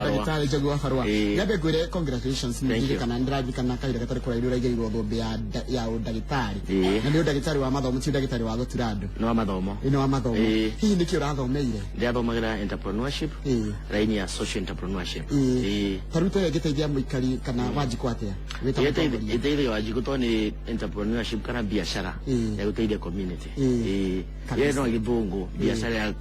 Ndagĩtarĩ Njogu wa Barũa. Ĩĩ. Nyambe ngwĩre congratulations. Thank you. Ndirikana ndĩraririkana kahinda gatarĩ kũraihu ũraigĩrĩirwo thũmbĩ ya ũndagĩtarĩ. Ĩĩ. Na nĩ ũndagĩtarĩ wa mathomo, ti ũndagĩtarĩ wa gũtura andũ. Nĩ wa mathomo. Ĩ, nĩ wa mathomo. Ĩĩ. Hihi nĩkĩ ũrathomeire? Ndĩrathomagĩra entrepreneurship. Ĩĩ. Raini ya social entrepreneurship. Ĩĩ. Ĩĩ. Ta rĩu ta ĩngĩteithia mũikari kana Wanjikũ atĩa? Wĩ ta mũtongoria. Ĩteithagia Wanjikũ tondũ nĩ entrepreneurship kana biacara Ĩĩ. ya gũteithia community. Ĩĩ. Ĩĩ. Kabisa. Ĩyo no gĩthũngũ biacara ya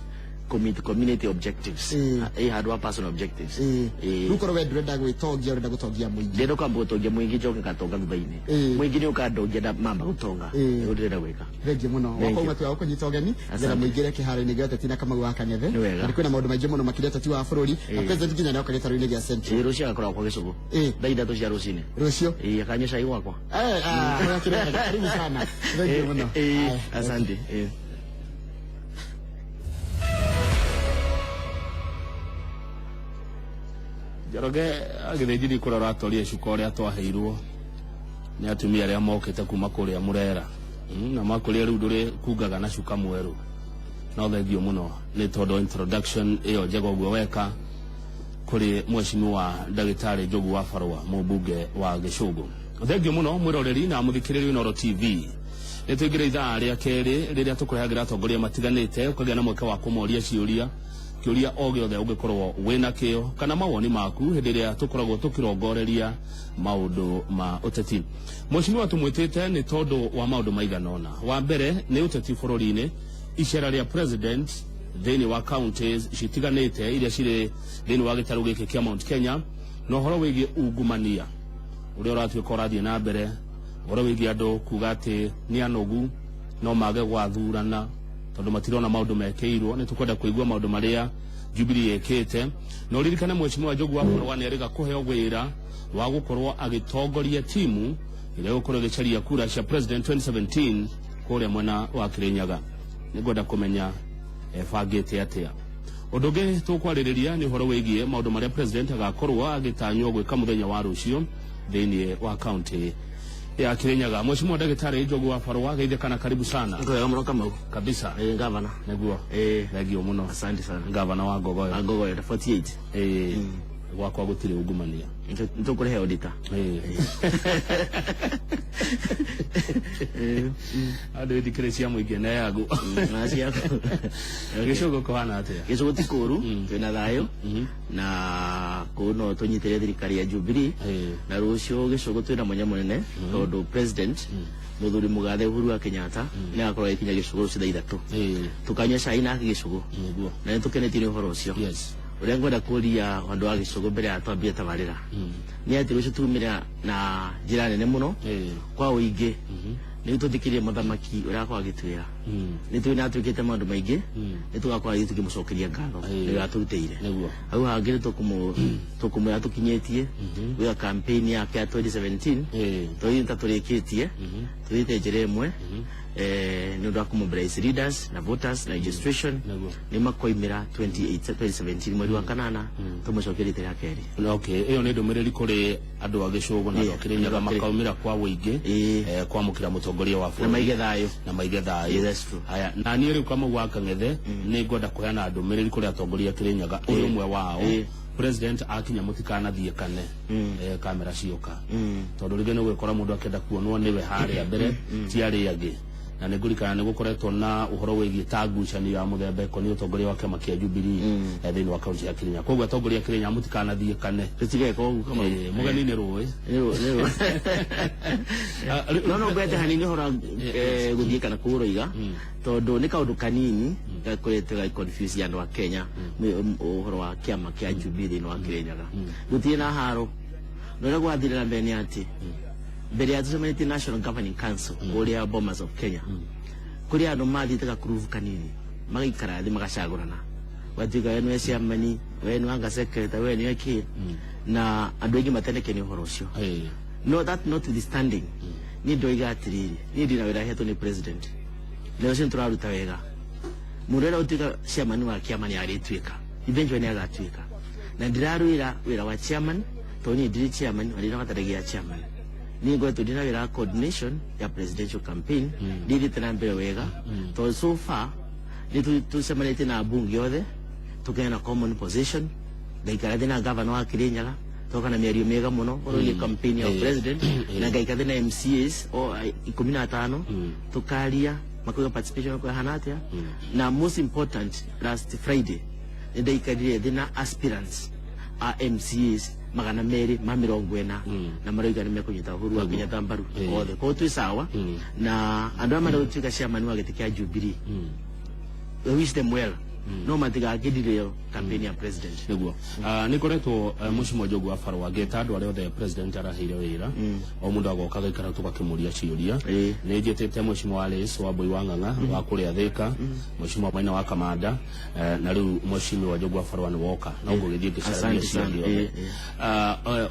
community objectives. Ĩĩ. Ĩ handũ ha personal objectives. Ĩĩ. Ĩĩ. Rĩu korwo we ndũrenda gwĩtongia, ũrenda gũtongia mũingĩ. Ndĩrenda kwamba gũtongia mũingĩ, njoke ngatonga thutha-inĩ. Ĩĩ. Mũingĩ nĩ ũkandongia mamba gũtonga. Ĩĩ. Nĩguo ndĩrenda gwĩka. Thengiũ mũno. Thank Wakoima you. tu wa gũkũnyita ũgeni Asante. nĩgetha mũingĩre kĩharo-inĩ gĩa ũteti na Kamau wa Kang'ethe. Nĩ wega. Na kwĩna maũndũ maingĩ mũno makĩria ũteti wa bũrũri na Ĩĩ. president nginya nĩoka gĩtarũ-inĩ gĩa Central. Ĩĩ, rũciũ agakorwo kwa Gĩcũgũ. Ĩĩ. Thaa 3 cia rũcinĩ. Rũciũ. Ĩĩ, akanyua cai gwakwa. Eh, ah, oya kĩrĩa. Karibu sana. Thengiũ mũno. Ĩĩ, Aya. asante. Ĩĩ. Njoroge agĩthĩnjiri kũrĩa ũratoria cuka ũrĩa twaheirwo nĩ atumia arĩa mokĩte kuma kũrĩa Murera. Na makũrĩa rĩu ndũrĩ kungaga na cuka mwerũ. No thengio mũno nĩ tondũ introduction ĩyo njega ũguo weka kũrĩ mheshimiwa ndagĩtarĩ Njogu wa Barũa, mũmbunge wa Gĩcũngũ. Thengio mũno mwĩroreri na mũthikĩrĩria Inooro TV. Nĩ tũingĩre ithaa rĩa kerĩ rĩrĩa tũkũrehagĩra atongoria matiganĩte, ũkagĩa na mweke wa kũmoria ciũria, kĩũria o gĩothe ũngĩkorwo wĩna kĩo kana mawoni maku hĩndĩ ĩrĩa tũkoragwo tũkĩrongoreria maũndũ ma ũteti. Mheshimiwa tũmwĩtĩte nĩ tondũ wa maũndũ maigana ũna. Wa mbere nĩ ũteti bũrũri-inĩ, icera rĩa president thĩinĩ wa counties citiganĩte iria cirĩ thĩinĩ wa gĩtarũ gĩkĩ kĩa Mount Kenya, na ũhoro wĩgiĩ ungumania ũrĩa ũratuĩka ũrathiĩ na mbere, ũhoro wĩgiĩ andũ kuga atĩ nĩ anogu no mage gwathurana tondũ matirona maũndũ mekĩirwo. Nĩ tũkwenda kũigua maũndũ marĩa Jubilee ĩkĩte. Na ũririkane Mheshimiwa Njogu wa Barũa nĩ erĩga kũheo wĩra wa gũkorwo agĩtongoria timu ĩrĩa ĩgũkorwo ĩgĩcaria kura cia president 2017 kũrĩa mwena wa Kirinyaga. Nĩngwenda kũmenya ebangĩte atĩa. Ũndũ ũngĩ tũkwarĩrĩria nĩ ũhoro wĩgiĩ maũndũ marĩa president agakorwo agĩtanywo gwĩka mũthenya wa rũciũ thĩinĩ wa kaunti ya Kirinyaga. Mheshimiwa Ndagĩtarĩ Njogu wa Barũa, geithia kana karibu sana. Wega mũno Kamau. Kabisa. Ĩĩ, gavana. Nĩguo. Ĩĩ. Thengio mũno. Asante sana. Gavana wa Ngogoyo. Ngogoyo 48. Ĩĩ. Gwakwa gũtirĩ ungumania. Nĩtũkũrehe auditor. Ĩĩ. Andũ ĩthikĩrĩ cia mũingĩ neagu. Na ciaku. Gĩcũgũ kũhana atĩa? Gĩcũgũ ti kũũru, twĩna thayũ na kũu no tũnyitĩre thirikari ya Jubilee. Ĩĩ. Na rũciũ Gĩcũgũ twĩna mwanya mũnene tondũ president mũthuri mũgathe Uhuru wa Kenyatta nĩ agakorwo agĩkinya Gĩcũgũ rũciũ thaa 3. Ĩĩ. Tũkanyua cai nake Gĩcũgũ. Nĩguo. Na nĩ tũkenetio nĩ ũhoro ũcio. Yes. Ũrĩa ngwenda kũria andũ a Gĩcũgũ mbere ya twambie tabarĩra nĩ atĩ rũciũ tumĩra na njĩra nene mũno Ĩĩ. kwa ũingĩ nĩguo tũthikĩrĩrie mũthamaki ũrĩa akorwo agĩtwĩra. Nĩ tũĩ nĩ atwĩkĩte maũndũ maingĩ, nĩ tũgakorwo ithuĩ tũkĩmũcokeria ngatho Ĩĩ. nĩ ũrĩa atũrutĩire. Nĩguo. Hau hangĩ nĩ tũkũmwĩra tũkinyĩtie gwĩka campaign yake ya 2017. Ĩĩ. Tondũ ithuĩ ta tũrĩkĩtie tũthiĩte njĩra ĩmwe nĩ ũndũ wa kũmobilize leaders na voters na registration. Nĩguo. Nĩ makoimĩra 28 2017 mweri wa kanana tũmũcokerie rita rĩa kerĩ. Okay, ĩyo nĩ ndũmĩrĩri kũrĩ andũ a Gĩcũgũ na andũ a Kĩrĩnyaga Andũ a makaumĩra kwa ũingĩ Ĩĩ. Kwamũkĩra mũtongoria wa Na bũrũri maige thayũ. Na maige thayũ. Yeah, that's true. Haya, na niĩ rĩu Kamau wa Kang'ethe nĩ ngwenda kũheana ndũmĩrĩri kũrĩ atongoria a Kĩrĩnyaga ũrĩ ũmwe wao. Ĩĩ. President akinya mũtikanathiĩ kane kamera cioka, tondũ rĩngĩ nĩ ũgũkora mũndũ akĩenda kuonwo nĩwe harĩa mbere ti arĩa angĩ. Na nĩ ngũririkana nĩ gũkoretwo na ũhoro wĩgiĩ ta ngucanio ya mũthemba ĩkoniĩ ũtongoria wa kĩama kĩa Jubilee thĩinĩ wa kaunti ya Kĩrĩnyaga. Koguo atongoria a Kĩrĩnyaga mũtikanathiĩ kane. Tũtigeka ũguo Kamau. Mũgeni nĩ rũĩ. Ah, No ngwete hanini ũhoro wa gũthiĩ kana kũũrũiga tondũ nĩ kaũndũ kanini gakoretwo gagĩ confuse andũ a Kenya ũhoro wa kĩama kĩa Jubilee thĩinĩ wa Kĩrĩnyaga. Gũtirĩ na haro, na ũrĩa gwathire na mbere nĩ atĩ mbere ya tũcemanĩtie National Governing Council kũrĩa Bomas of Kenya, kũrĩ andũ mathiĩte gakurubu kanini magaikara thĩ magacagũrana, gwatuĩka we nĩwe chairman, we nĩwe anga secretary, we nĩwe kĩ, na andũ aingĩ mateneke nĩ ũhoro ũcio. No that notwithstanding, niĩ ndoiga atĩrĩrĩ, niĩ ndina wĩra hetwo nĩ president na ũcio nĩtũraruta wega. Mũndũ ũrĩa ũtuĩka chairman wa kĩama nĩ arĩtuĩka, eventually nĩ agatuĩka, na ndirarwĩra wĩra wa chairman tondũ niĩ ndirĩ chairman na ndina bata gĩa chairman. Niĩ ngoretwo ndina wĩra wa coordination ya presidential campaign, ndithiĩte na mbere wega tondũ so far nĩ tũcemanĩtie na mbunge othe tũkagĩa na common position. Ngaikara thĩ na gavana wa Kirinyaga, twoka na mĩario mĩega mũno ũrũgie campaign ya president, na ngaikara thĩ na MCAs o 15, tukaria makuga participation kwa hana atia. Na most important, last Friday nĩndaikarire thĩ na aspirants a MCAs 240, na maroiga nĩ mekũnyita Uhuru wa Kenyatta mbaru othe. Koguo twĩ sawa na andũ arĩa marenda gũtuĩka chairman wa gĩtĩ kĩa Jubilee, we wish them well, no matigakĩndirĩo campaign ya president. Niguo nä ngoretwo mũcimo Njogu wa Barũa ngĩta andũ arĩa othe president araheire wĩra, o mũndũ agoka gaikara tũgakĩmũria ciũria. Nĩ njĩtĩte mũcimo wa Alice wa Mbui wa Ng'ang'a wa kũrĩa Thĩka, mũcimo wa Maina wa Kamanda, na rĩu mũcimi wa Njogu wa Barũa nĩ woka na ũgũgĩthiĩ ngĩcaragia Asante sana. ciũria othe.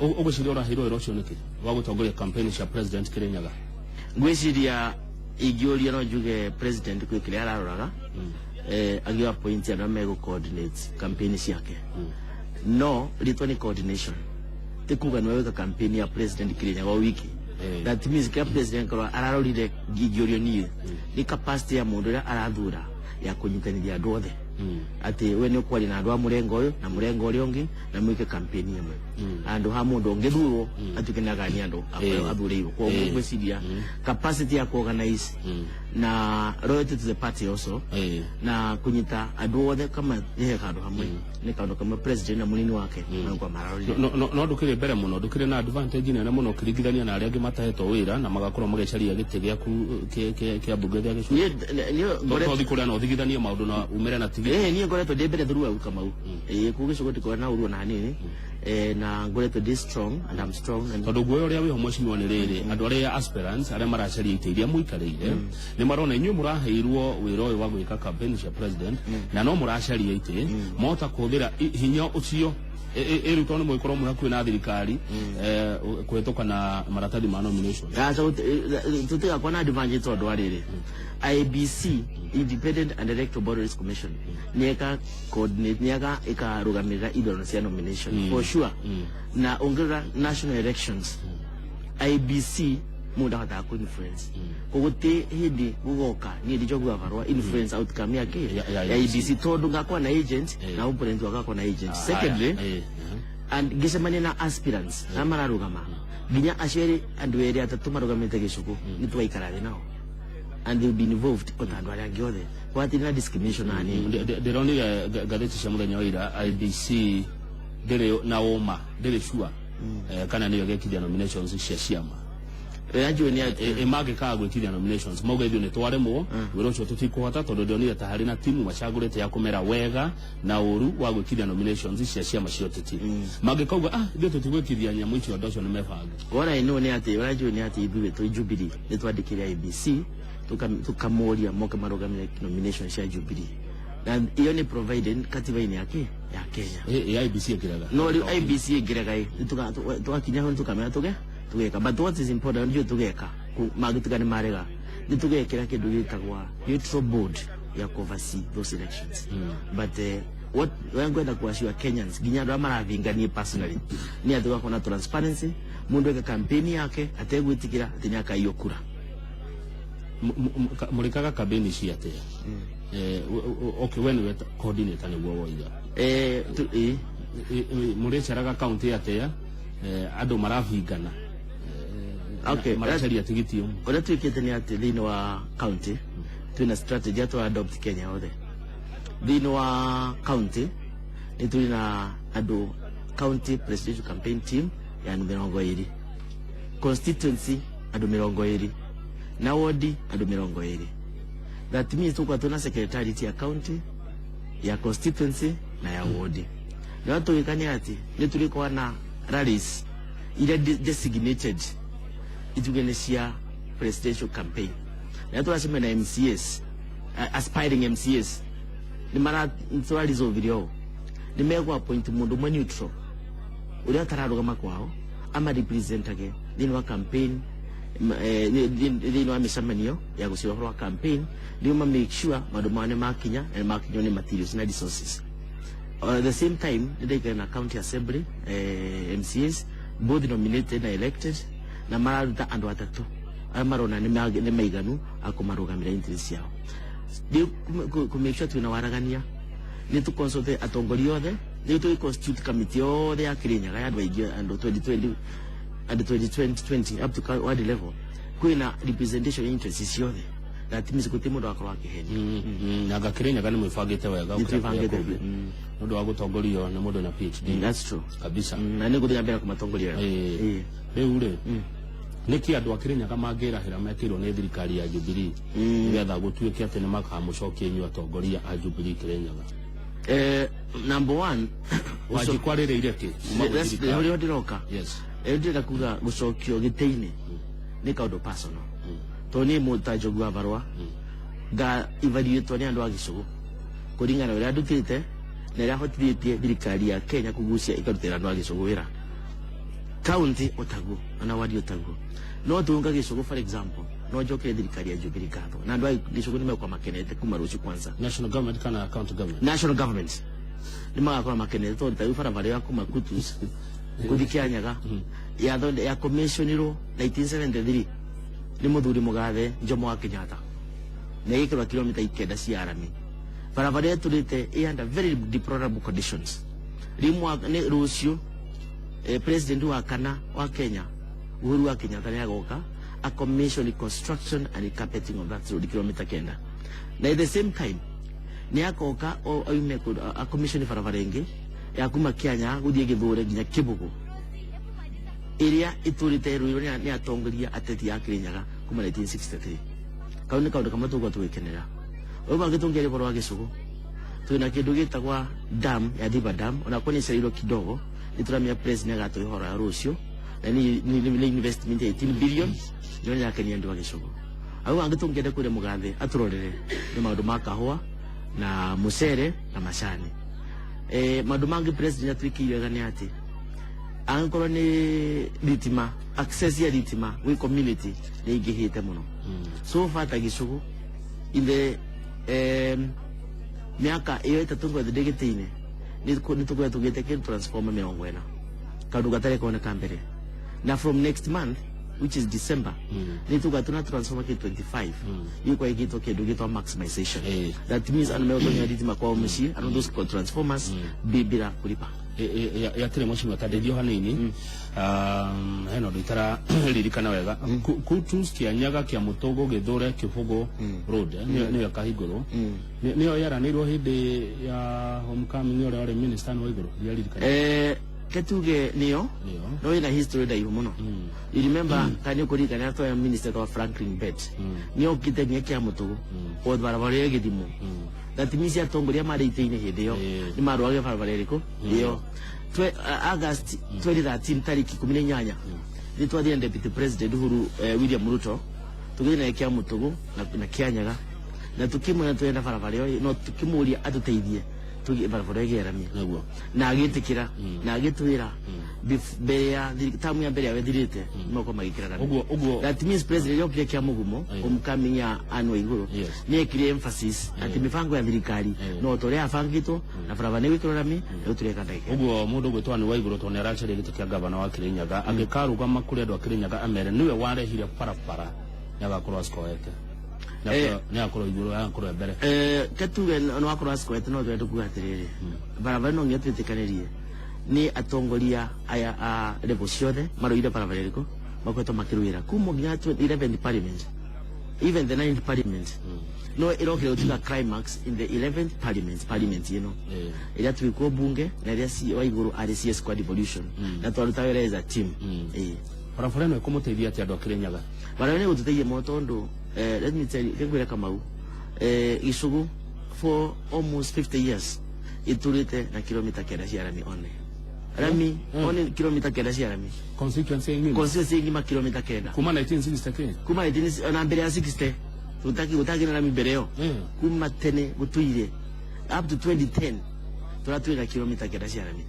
Ũgwĩciria ũraheirwo wĩra ũcio nĩkĩ wa gũtongoria campaign cia president Kĩrĩnyaga? Ngwĩciria ingĩũria no njuge president kwĩ kĩrĩa araroraga, agĩo appoint andũ arĩa megũ coordinate campaign ciake. No rĩtwa nĩ coordination, ti kuga nĩwe wĩka campaign ya president Kĩrĩnyaga o wiki. That means kĩrĩa president korwo ararorire, ingĩũrio niĩ, nĩ capacity ya mũndũ ũrĩa arathura ya kũnyitanithia andũ othe, atĩ we nĩ ũkwaria na andũ a mũrengo ũyũ na mũrengo ũrĩa ũngĩ na mwĩke campaign ĩmwe, handũ ha mũndũ ũngĩthurwo atuĩke nĩ agania andũ athurĩirwo. Koguo ngwĩciria capacity ya kuorganize na loyalty to the party also na kunyita andũ othe kama ihe handũ hamwe nĩ kaũndũ kamwe president na mũnini wake nangwa mararorire. No ndũkĩrĩ mbere mũno, ndũkĩrĩ na advantage nene mũno ũkĩringithania na arĩa angĩ matahetwo wĩra na magakorwo magĩcaria gĩtĩ gĩaku kĩa mbunge gĩa gĩcunjĩ. Niĩ ngoretwo Tothi kũrĩa no ũthigithanie maũndũ na umĩre na tigiti. Niĩ ngoretwo ndĩ mbere throughout, Kamau. Kũu gĩcũgũ ndikoragwo na ũru ona hanini, na ngoretwo ndĩ strong and I'm strong and Tondũ guoya ũrĩa wĩho, mheshimiwa, nĩ rĩrĩ, andũ arĩa aspirants arĩa maracaria itĩ iria mũikarĩire nĩ marona inyuĩ mũraheirwo wĩra ũyũ wa gwĩka campaign cia president na no mũracaria itĩ, mahota kũhũthĩra hinya ũcio ĩrĩu tondũ nĩ mũgĩkorwo mwĩ hakuhĩ na thirikari, kũhĩtũka na maratathi ma nomination. Aca, tutigakorwo na advantage tondũ wa rĩrĩ, IEBC, Independent and Electoral Boundaries Commission, nĩ ĩka coordinate, nĩ ĩka ĩkarũgamĩrĩra ithurano cia nomination for sure. Na ũngĩrora national elections, IEBC mũndũ ndahotaga ku influence. Koguo ti hĩndĩ gũgoka niĩ ndijoguga barũa influence outcome yake ya ya IEBC, tondũ ngakorwo na agent na opponent wagakorwo na agent. Secondly, and ngĩcemania na aspirants na mararũgama, nginya acio erĩ, andũ erĩ atatũ marũgamĩte gĩcũgũ, nĩ twaikara thĩ nao and they will be involved o ta andũ arĩa angĩ othe. Gwatirĩ na discrimination na hanini. Ndĩronire ngathĩti cia mũthenya wa ira, IEBC ndĩrĩ na ũma, ndĩrĩ sure kana nĩyo ĩgekithia nominations cia ciama. Ũrĩa njũĩ nĩ atĩ Mangĩkaga gwĩkithia nominations, mauga ithuĩ nĩ twaremwo wĩra ũcio, tũtikũhota, tondũ ndĩronire ta harĩ na timu macagũrĩte ya kũmera wega na ũru wa gwĩkithia nominations cia ciama cia ũteti. Mangĩkauga, "Ah, ithuĩ tũtigwĩkithia nyamũ icio," andũ acio nĩ mebanga. What I know nĩ atĩ, ũrĩa njũĩ nĩ atĩ ithuĩ twĩ Jubilee nĩ twandĩkĩre IEBC tukamoria moke marũgamĩre nomination cia Jubilee, na iyo nĩ provided katiba-inĩ yake ya Kenya. IEBC ĩkĩrega. No rĩu IEBC ĩngĩrega ĩ tũgakinya hau tũkamenya tũgeka. But what is important, ndiũ tũgeka mangĩtuga nĩ marega, nĩ tũgekĩra kĩndũ gĩtagwa neutral board ya oversee those elections. But what ũrĩa ngwenda kuassure Kenyans, nginya andũ arĩa marathinganie personally, nĩ atĩ gũgakorwo na transparency, mũndũ eke campaign yake ategwĩtigĩra atĩ nĩ akaiywo kura. Mũrĩkaga campaign ici atĩa? Okay, we nĩwe coordinator nĩguo woiga. Mũrĩceraga kaunti atĩa? Andũ marabingana, maracaria tigiti ũmwe. Ũrĩa twĩkĩte nĩ atĩ thĩinĩ wa county twĩna strategy ya twa adopt Kenya yothe. Thĩinĩ wa county nĩ tũrĩ na andũ county presidential campaign team ya andũ 20, constituency andũ 20, na wodi andũ 20. That means tũkorwo twĩna secretariat ya county, ya constituency na ya wodi. Na tũgĩka nĩ atĩ nĩ tũrĩkorwo na rallies iria designated ituge nĩ cia presidential campaign, na tũracemania na MCAs, aspiring MCAs, nĩ mara tũraresolve ũũ, nĩ megũ appoint mũndũ ũmwe neutral ũrĩa atararũgama kwao ama representage thĩinĩ wa campaign, thĩinĩ wa mĩcemanio ya gũcira ũhoro wa campaign, nĩguo ma make sure maũndũ mao nĩ makinya na nĩ makinywo nĩ materials na resources. At the same time, nĩ ndaikara na county assembly MCAs, both nominated na elected, na mararuta andũ atatũ arĩa marona nĩ maiganu a kũmarũgamĩra interest ciao. Rĩu kũ make sure twĩna waragania, nĩ tũ consult atongoria othe. Nĩ tũgĩ constitute committee yothe ya Kirinyaga ya andũ aingĩ, andũ 2020, andũ 2020 up to ward level, kwĩna representation interest ciothe. That means gũtirĩ mũndũ akorwo akĩhenio. Nanga Kirinyaga nĩ mwĩbangĩte wega. Nĩ gũkĩra kũrĩa twĩbangĩte. Kũngĩ. Nĩ ũndũ wa gũtongorio nĩ mũndũ na PhD. That's true. Kabisa. Na nĩ ngũthiĩ na mbere kũmatongoria wega. Rĩu rĩ, nĩkĩ andũ a Kirinyaga mangĩrahĩra mekĩirwo nĩ thirikari ya Jubilee nĩgetha gũtuĩke atĩ nĩ makamũcokia inyuĩ atongoria a Jubilee Kirinyaga? Number one, Wanjikũ arĩrĩire kĩ kuma gwĩ thirikari? Ũrĩa ndĩroka. Ndĩrenda kuga gũcokio gĩtĩ-inĩ nĩ kaũndũ personal, tondũ niĩ mũndũ ta Njogu wa Barũa nga evaluatwo nĩ andũ a gĩcũgũ kũringana na ũrĩa ndutĩte na ũrĩa hotithĩtie thirikari ya Kenya kũgucia ĩkarutĩra andũ a gĩcũgũ wĩra, county ũtaguo ona wadi ũtaguo. No tunga gĩcũgũ, for example, no njokere thirikari ya Jubilee ngatho na andũ a gĩcũgũ nĩ megũkorwo makenete kuma rũciũ kwanza. National government kana county government? National government nĩ magakorwo makenete, tondũ ta rĩu barabara ya kuma Kutus gũthiĩ Kĩanyaga ya commissionirwo 1973 nĩ mũthuri mũgathe Jomo wa Kenyatta na ĩgĩkĩrwo kilomita 9 cia rami. Barabara ĩyo ĩtũrĩte ĩ under very deplorable conditions. Rĩu nĩ rũciũ, president wa kana wa Kenya, Uhuru wa Kenyatta, nĩ agoka a commission construction and carpeting of that road, kilomita 9, na at the same time nĩ akoka o aume a commission barabara ĩngĩ ya kuma Kĩanya gũthiĩ Gĩthũre nginya Kĩbũgũ, ĩrĩa ĩtũrĩte ĩrũirwo nĩ atongoria ateti a Kĩrĩnyaga kuma 1963. Kau nĩ kaũndũ kamwe tũgũkorwo tũgĩkenera. Ũyũ bangĩ tũngĩaria ũhoro wa gĩcũgũ, twĩna kĩndũ gĩtagwa dam ya Diba Dam, onakuo nĩ ĩcereirwo kidogo. Nĩ tũramenya president agatũhe ũhoro ya rũciũ, na nĩ investment ya 18 billion nĩyo nĩrakenia andũ a gĩcũgũ. Hau hangĩ tũngĩenda kũrĩa mũgathe atũrorere nĩ maũndũ ma kahũa na mũcere na macani. Maũndũ mangĩ president atwĩkĩire wega nĩ atĩ angĩkorwo nĩ thitima, access ya thitima gwĩ community nĩ ingĩhĩte mũno. So far ta gĩcũgũ, in the mĩaka ĩyo 3 ngwethe ndĩ gĩtĩ-inĩ, nĩ tũkoretwo tũgĩte kĩndũ transformer 40, kaũndũ gatarĩ koneka mbere. Na from next month, which is December, nĩ tuga tuna transformer kĩ 25 ĩgũkorwo ĩgĩtwo kĩndũ gĩtwa maximization. That means andũ megũtonya thitima kwao mũciĩ and those transformers bila kulipa. Yatirĩ mũcimwa ta ndeithio hanini. Hena ũndũ itararirikana wega. Kutus, Kĩanyaga, Kĩa Mũtũgũ, Gĩthũre, Kĩbũgũ road, nĩyo ĩkahingũrwo. Nĩyo yaranĩirwo hĩndĩ ya homecoming ũrĩa warĩ minister nĩ wa igũrũ, ndiaririkana. Ketuge niyo. Nĩyo. No ina history ndaihu mũno. You remember, kana ũkũririkana twaya minister wa Franklin Bett nĩ okite nginya kĩa Mũtũgũ o barabara ĩyo ĩgĩthimwo. That means atongoria marĩ itĩ-inĩ hĩndĩ ĩyo nĩ marũage barabara ĩrĩkũ ĩyo. August 2013 tariki 18 nĩ twathire na deputy president Uhuru, William Ruto, tũgĩthiĩ naye kĩa Mũtũgũ na Kĩanyaga na tũkĩmwĩra tũrenda barabara ĩyo, no tũkĩmũria atũteithie tũgĩe barabara ĩyo ĩgĩaramia, na agĩtĩkĩra na agĩtwĩra mbere ya tamu ya mbere yawe ĩthirĩte nĩmakorwo magĩkĩra rami. Ũguo That means president yokire kĩa mũgumo homecoming ya anũ igũrũ nĩ ekire emphasis atĩ mĩbango ya thirikari no ta ũrĩa yabangĩtwo na barabara nĩ gwĩkĩrwo rami rĩu tũreka ndagĩka. Ũguo mũndũ ũgwĩtwo nĩ wa igũrũ, tondũ nĩ aracaria gĩtĩ kĩa gavana wa Kirinyaga, angĩkarũgama kũrĩ andũ a Kirinyaga amere nĩwe warehire barabara, nĩ agakorwo acikoete, nĩ agakorwo igũrũ, agakorwo e mbere. Ketuge no wakorwo acikoete, no twende kuga atĩrĩrĩ, barabara no nginya twĩtĩkanĩrie nĩ atongoria aya a level ciothe marũire barabara ĩrĩkũ makoretwo makĩrũĩra kuma nginya 11th parliament, even the 9th parliament. No ĩrokire gũtuĩka climax in the 11th parliament ĩno ĩrĩa twĩkwo bunge na ĩrĩa wa igũrũ arĩ CS kwa devolution na twaruta wĩra as a team. Barabara ĩno ĩkũmũteithia atĩa andũ a Kirinyaga? Barabara nĩ gũtũteithia mũno tondũ, let me tell you, ngwĩre Kamau, gĩcũgũ for almost 50 years ĩtũrĩte na kilomita 9 cia rami, one rami, one kilomita 9 cia rami. Constituency ng'ima? Constituency ng'ima, kilomita 9. Kuma 1960 kĩ? Kuma 19 na mbere ya 60 tutaki gutagina rami mbere ĩyo. Kuma tene gũtũire up to 2010 tũratũire na kilomita 9 cia rami.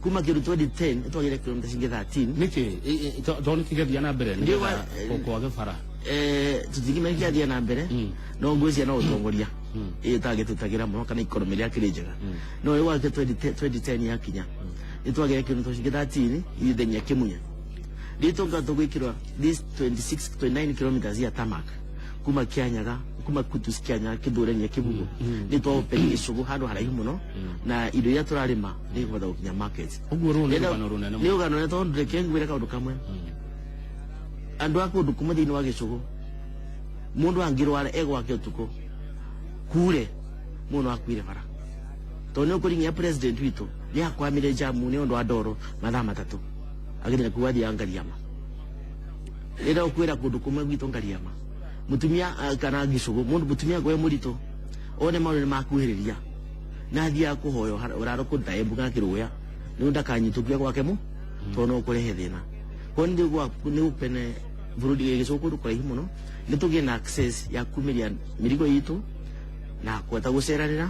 Kuma kĩndũ 2010 twagire kilomita cingĩ 13. Nĩkĩ tondũ nĩkĩ gĩathia na mbere Ndio nĩgetha kwage bara? Tutingimenya kĩathia na mbere, no ngwĩciria no ũtongoria ĩtagĩtũtagĩra mũno kana economy ĩrĩa kĩrĩ njega. No rĩu gwake 2010 yakinya nĩ twagire kilomita cingĩ 13 ithenya kĩmunya. Rĩu tũnga tũgwĩkĩrwo this 26 29 kilometers ya tarmac kuma Kĩanyaga Kuma Kutus, Kianya, Kithurania, Kibugu nĩ twa open Gĩcũgũ handũ haraihu mũno, na indo iria tũrarĩma nĩ ikũhota gũkinya market. Ũguo rũu nĩ rũgano rũnene. Nĩ rũgano rũnene, tondũ reke ngwĩre kaũndũ kamwe. Andũ a kũndũ kumwe thĩinĩ wa Gĩcũgũ, mũndũ angĩrwara e gwake ũtukũ kure mũndũ akuire bara, tondũ nĩ ũkũringia president witũ nĩ akwamire jamu nĩ ũndũ wa ndoro mathaa 3 agĩthiĩ kuo athiaga Ngariama. Rĩrĩa ũkwĩra kũndũ kũmwe gwitũ Ngariama, mũtumia kana Gĩcũgũ, mũndũ mũtumia ngwe mũritũ one maũndũ nĩ makuhĩrĩria na athiaga kũhoya ũraro kũndũ ta Embu kana Kĩrũya nĩ ndakanyitũkia gwake mu, tondũ no kũrehe thĩna. Koguo nĩ gũpene bũrũri Gĩcũgũ kũndũ kũraihu mũno, nĩ tũgĩe na access ya kumĩria mĩrigo itũ na kũhota gũceranĩra,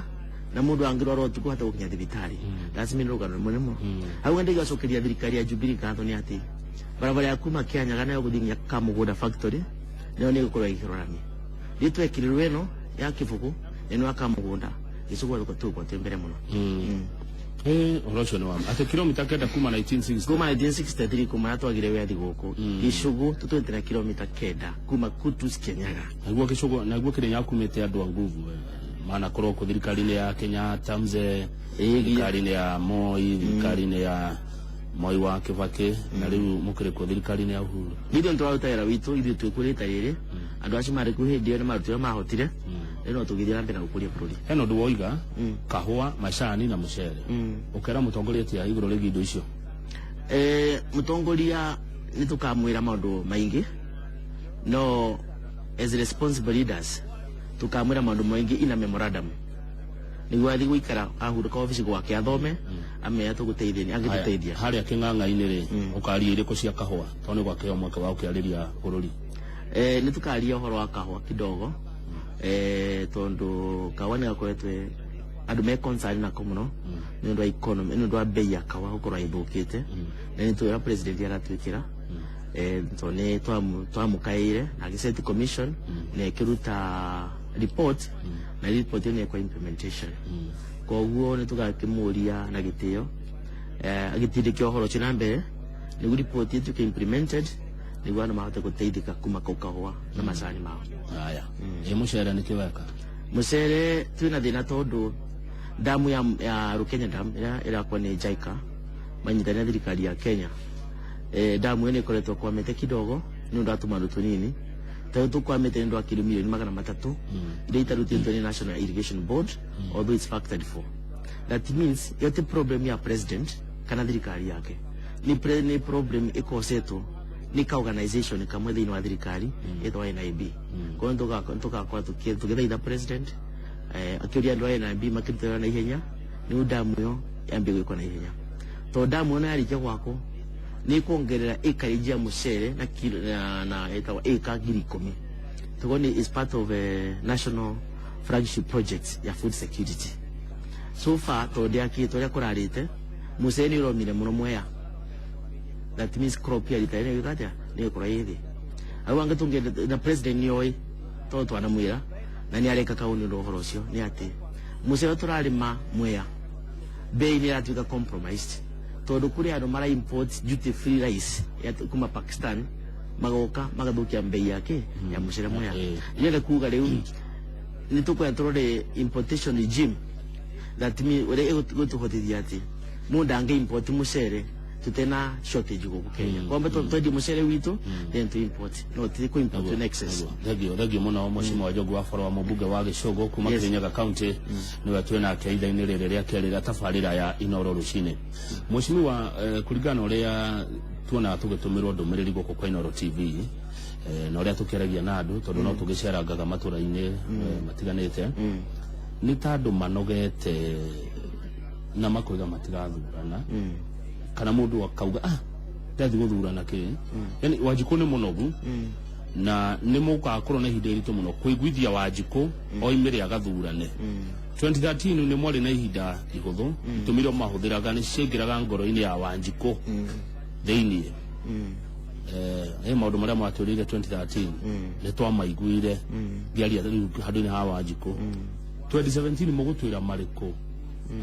na mũndũ angĩrwara ũtukũ hata gũkinya thibitarĩ. That's mean rũgano rũmwe mũno. Hau ngenda thirikari ya Jubilee ngatho nĩ atĩ barabara ya kuma Kianyaga nayo gũthiĩ nginya Kamũgũnda factory nayo nĩ ĩgũkorwo ĩkĩrorania. Rĩu twekĩrirwo ĩno ya Kĩbũgũ na ĩno ya Kamũgũnda, Gĩcũgũ tũgũkorwo twĩ mbere mũno. Ũhoro ũcio nĩ wa atĩ kilomita 9 kuma 1960? Kuma 1963, kuma twagire wĩyathi gũkũ Gĩcũgũ, tũtwĩte na kilomita 9 kuma Kutus Kianyaga. Naguo Gĩcũgũ, naguo Kĩrĩnyaga kumĩte andũ a nguvu, manakorwo kũ thirikari-inĩ ya Kenyatta mzee, thirikari-inĩ ya Moi, thirikari-inĩ ya Moi wa Kibaki, na rĩu mũkĩrĩ kũ thirikari-inĩ ya Uhuru. Ithuĩ nĩ tũraruta wĩra witũ, ithuĩ twĩkũrĩte rĩrĩ andũ acio marĩ kuo hĩndĩ ĩyo nĩ marutire mahotire, rĩu no tũgĩthiĩ na mbere na gũkũria bũrũri. Hena ũndũ woiga, kahũa, macani na mũcere. Ũkera mũtongoria atĩa igũrũ rĩgiĩ indo icio? Mũtongoria nĩ tũkamwĩra maũndũ maingĩ, no as responsible leaders tũkamwĩra maũndũ maingĩ ina memorandum nĩguo athiĩ gũikara ahurũka obici gwake athome amenya tũgũteithia angĩtũteithia. Harĩa kĩng'ang'a-inĩ rĩ, ũkaria irĩkũ cia kahũa, tondũ nĩ gwakĩheo mweke wa gũkĩarĩria bũrũri? Nĩ tũkaria ũhoro wa kahũa kidogo, tondũ kahũa nĩ gakoretwe andũ me concern nako mũno nĩ ũndũ wa economy, nĩ ũndũ wa bei ya kahũa gũkorwo ĩthũkĩte, na nĩ tũĩ ũrĩa president aratwĩkĩra, tondũ nĩ twamũkaĩire na agĩset commission na ĩkĩruta report, na report ĩyo nĩ ĩkwa implementation. Koguo nĩ tũgakĩmũria na gĩtĩo agĩtindĩke ũhoro ũcio na mbere nĩguo report ĩtuĩke implemented, nĩguo andũ mahote gũteithĩka kuma kau kahũa na macani mao. Haya, ĩ mũcere nĩkĩ weka? Mũcere twĩna thĩna tondũ damu ya Rukenya Dam ĩrĩa ĩrakwo nĩ JICA manyitanĩra na thirikari ya Kenya, damu ĩyo nĩ ĩkoretwo kwamĩte kidogo nĩ ũndũ wa tũmaũndũ tũnini. Tondũ tũkwamĩte nĩ ũndũ wa kilo milioni 300 iria itarutĩtwo nĩ National Irrigation Board, although it's factored for. That means ĩyo ti problem ya president kana thirikari yake, nĩ problem ĩkosetwo nĩ ka organization kamwe thĩinĩ wa thirikari ĩtwa NIB. Koguo nĩ tũgakorwo tũgĩthaitha president akĩũria andũ a NIB makĩrutĩra na ihenya nĩguo damu ĩyo yambie gwĩkwo na ihenya, tondũ damu ĩyo yarĩkia gwakwo nĩ ĩkuongerera acreage ya mũcere na kilo na ĩtagwo ĩka 10,000. Toguo nĩ is part of a national flagship project ya food security. So far tondũ ndĩakĩtwo ũrĩa kũrarĩte, mũcere nĩ ũromire mũno Mwea. That means crop ya rita rĩrĩ atĩa nĩ ĩgũkorwo ĩ thĩ. Hau angĩ tũngĩenda, na president nĩ oĩ tondũ twanamwĩra na nĩ areka kaũ nĩ ũndũ wa ũhoro ũcio, nĩ atĩ mũcere tũrarĩma Mwea bei nĩ ĩratuĩka compromised, tondũ kũrĩ andũ mara import duty free rice ya kuma Pakistan, magoka magathũkia bei yake ya mũcere Mwea. Ndĩrenda kuga rĩu nĩ tũkwenda tũrore importation regime, that mean ũrĩa ĩgũtũhotithia atĩ mũndũ angĩ import mũcere tutena shortage gũkũ Kenya. Kwamba twendie mũcere witũ, then tu import, no ti kũ import in excess. Thengio, thengio mũno, Mheshimiwa Njogu wa Boro wa mũmbunge wa Gĩcũgũ kuma Kirinyaga County, nĩwe twĩ nake ithaa-inĩ rĩrĩ rĩa kerĩ rĩa tabarĩra ya Inoro rũcinĩ. Mheshimiwa, kũringana na ũrĩa tuonaga tũgĩtũmĩrwo ndũmĩrĩri gũkũ kwa Inoro TV, na ũrĩa tũkĩaragia na andũ, tondũ no tũgĩcerangaga matũra-inĩ matiganĩte, nĩ ta andũ manogete na makoiga matigathurana, kana mũndũ akauga, "Ah, ndathi gũthurana kĩ?" Yani Wanjikũ nĩ mũnogu na nĩ mũgakorwo na ihinda iritũ mũno kũiguithia Wanjikũ oimĩre agathurane. 2013 nĩ mwarĩ na ihinda ihũthũ, itũmi iria mahũthĩraga nĩ ciaingĩraga ngoro-inĩ ya Wanjikũ thĩiniĩ. Maũndũ marĩa mwatwĩrĩire 2013 nĩ twamaiguire ngĩaria rĩu handũ-inĩ ha Wanjikũ. 2017 mũgũtwĩra marĩkũ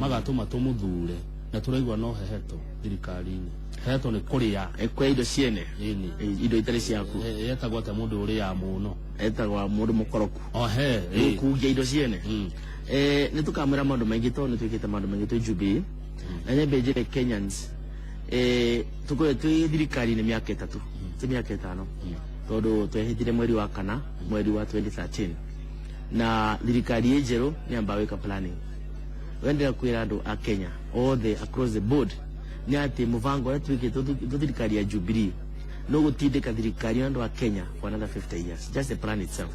magatũma tũmũthure Na tũraigua no heheto thirikari-inĩ. Heheto nĩ kũrĩa. Kwa indo ciene. Ĩni. Indo itarĩ ciaku. Yetagwo atĩa mũndũ ũrĩaga mũno? Etagwa mũndũ mũkoroku. Ohe. Kungia indo ciene. Nĩ tũkamwĩra maũndũ maingĩ tondũ nĩ twĩkĩte maũndũ maingĩ twĩ Jubilee. Na nyambe njĩre Kenyans, tũkoretwo twĩ thirikari-inĩ mĩaka 3, ti mĩaka 5, tondũ twehĩtire mweri wa kana, mweri wa 2013. Na thirikari ĩ njerũ nĩ yambaga gwĩka planning. Wendera kwĩra andũ a Kenya othe across the board nĩ atĩ mũbango ũrĩa twĩkĩte twĩ thirikari ya Jubilee no gũtindĩka thirikari ya andũ a Kenya for another 50 years, just the plan itself,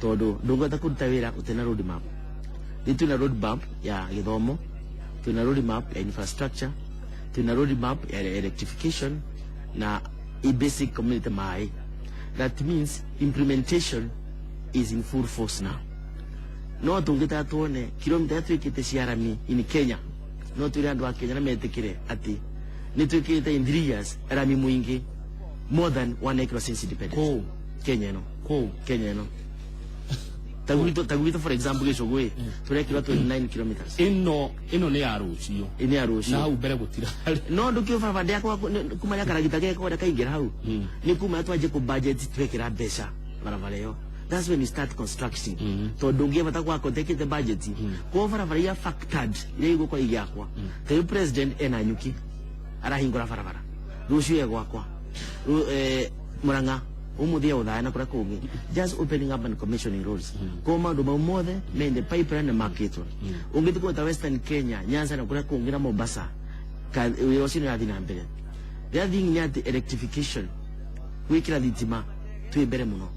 tondũ ndũngĩhota kũruta wĩra ũtena road map. Rĩu twĩna road map ya gĩthomo, twĩna road map ya infrastructure, twĩna road map ya electrification na i basic community maĩ. That means implementation is in full force now. No tũngĩtara tuone kilomita iria twĩkĩte cia rami in Kenya, no twĩre andũ a Kenya na metĩkĩre atĩ nĩ twĩkĩte in 3 years rami mũingĩ more than one acre since independence. Kũu. Kenya ĩno. Kũu. Kenya ĩno. Ta gwitũ for example gĩcũgũ tũrekĩrwo 29 kilometers. Ĩno nĩ ya rũciũ. Ĩ nĩ ya rũciũ. Na hau mbere gũtirarĩ. No ndũkĩũĩ barabara ndĩakwa kuma rĩa karagita geka ũrĩa kaingĩra hau. Nĩ kuma twanjie kũ budget twekĩra mbeca barabara ĩyo. That's when you start construction. Tondũ ũngĩbata gwaka ũtekĩte budget. Koguo barabara iria factored iria igũkorwo igĩakwa. Ta rĩu president ena nyuki arahingũra barabara. Rũciũ e gwakwa. Murang'a umuthi ya uthaya na kuria kungi, just opening up and commissioning roads. Ko maundu mau mothe me in the pipeline na makitwo. Ungithi ta Western Kenya, Nyanza na kuria kungi na Mombasa, wira ucio ni urathi na mbere. The other thing ni ati electrification, gwikira thitima twi mbere muno.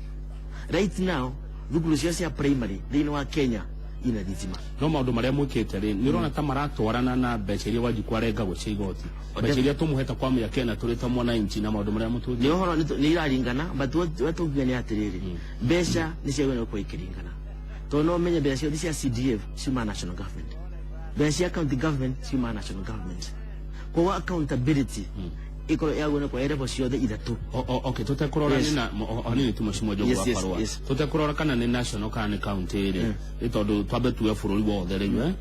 Right now thukuru cio cia primary thiini wa Kenya ina thitima. No maũndũ marĩa mwĩkĩte rĩ, nĩ ũrona ta maratwarana na mbeca iria Wanjikũ arengagwo cia igoti, mbeca iria tũmũhete kwa mĩaka ĩna tũrĩ ta mwananchi na maũndũ marĩa mũtũthĩ? Nĩ ũhoro nĩ iraringana, but what tũngiuga nĩ atĩrĩrĩ, mbeca nĩ ciagĩrĩirwo gũkorwo ikĩringana, tondũ no ũmenye mbeca ciothe cia CDF ciumaga national government, mbeca cia county government ciumaga national government, koguo accountability ikorwo yagĩrĩirwo gũkorwo ĩ level ciothe ithatũ. Okay, tũtekũrora Yes. nĩ na hanini tu mheshimiwa Njogu wa Karũa. Tũtekũrora kana nĩ national kana nĩ county rĩ, nĩ tondũ twambe tuge bũrũri wothe rĩu,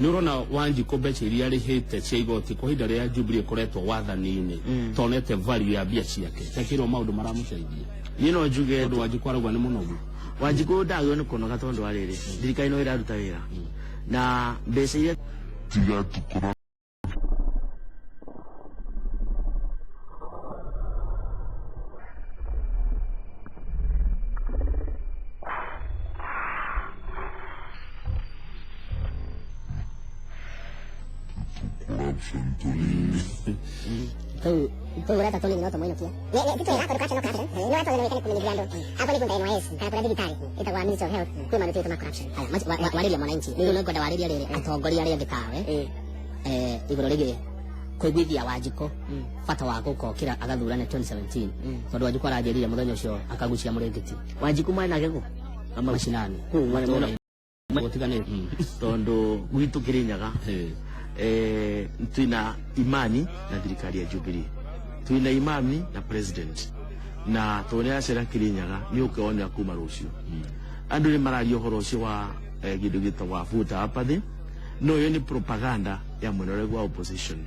nĩ ũrona Wanjikũ mbeca iria arĩhĩte cia igoti kwa ihinda rĩrĩa Jubilee ĩkoretwo wathani-inĩ tonete value ya mbia ciake, tekĩrwo maũndũ maramũteithia? Niĩ no njuge Tondũ Wanjikũ arauga nĩ mũnogu. Wanjikũ ndagĩrĩirwo nĩ kũnoga tondũ wa rĩrĩ, thirikari no ĩraruta wĩra na mbeca iria Tugureta tũnini no tũmũinũkie. Ti twega tondũ corruption no corruption. No twagĩrĩirwo nĩ kũmenyithia andũ. Akorwo nĩ kũruta NYS kana kũrĩa thibitarĩ ĩtagwo Ministry of Health, kwĩ maũndũ twĩtwo ma corruption. Warĩria mwananchi rĩu nĩ ngwenda warĩria rĩrĩ atongoria arĩa angĩ tawe igũrũ rĩgiĩ kũiguithia Wanjikũ bata wa gũkokĩra agathurane 2017, tondũ Wanjikũ aranjĩrire mũthenya ũcio akagucia mũrĩngĩti. Wanjikũ marĩ nake kũ? Ama macinani. Kũu marĩ Gũtiganĩte. Tondũ gwitũ Kĩrĩnyaga twina imani na thirikari ya Jubilee, twina imani na president, na tondũ nĩ aracera Kĩrĩnyaga nĩ ũkeonera kuma rũciũ. Andũ nĩ mararia ũhoro ũcio wa kĩndũ gĩtagwo voter apathy, no ĩyo nĩ propaganda ya mwena ũrĩa wa opposition,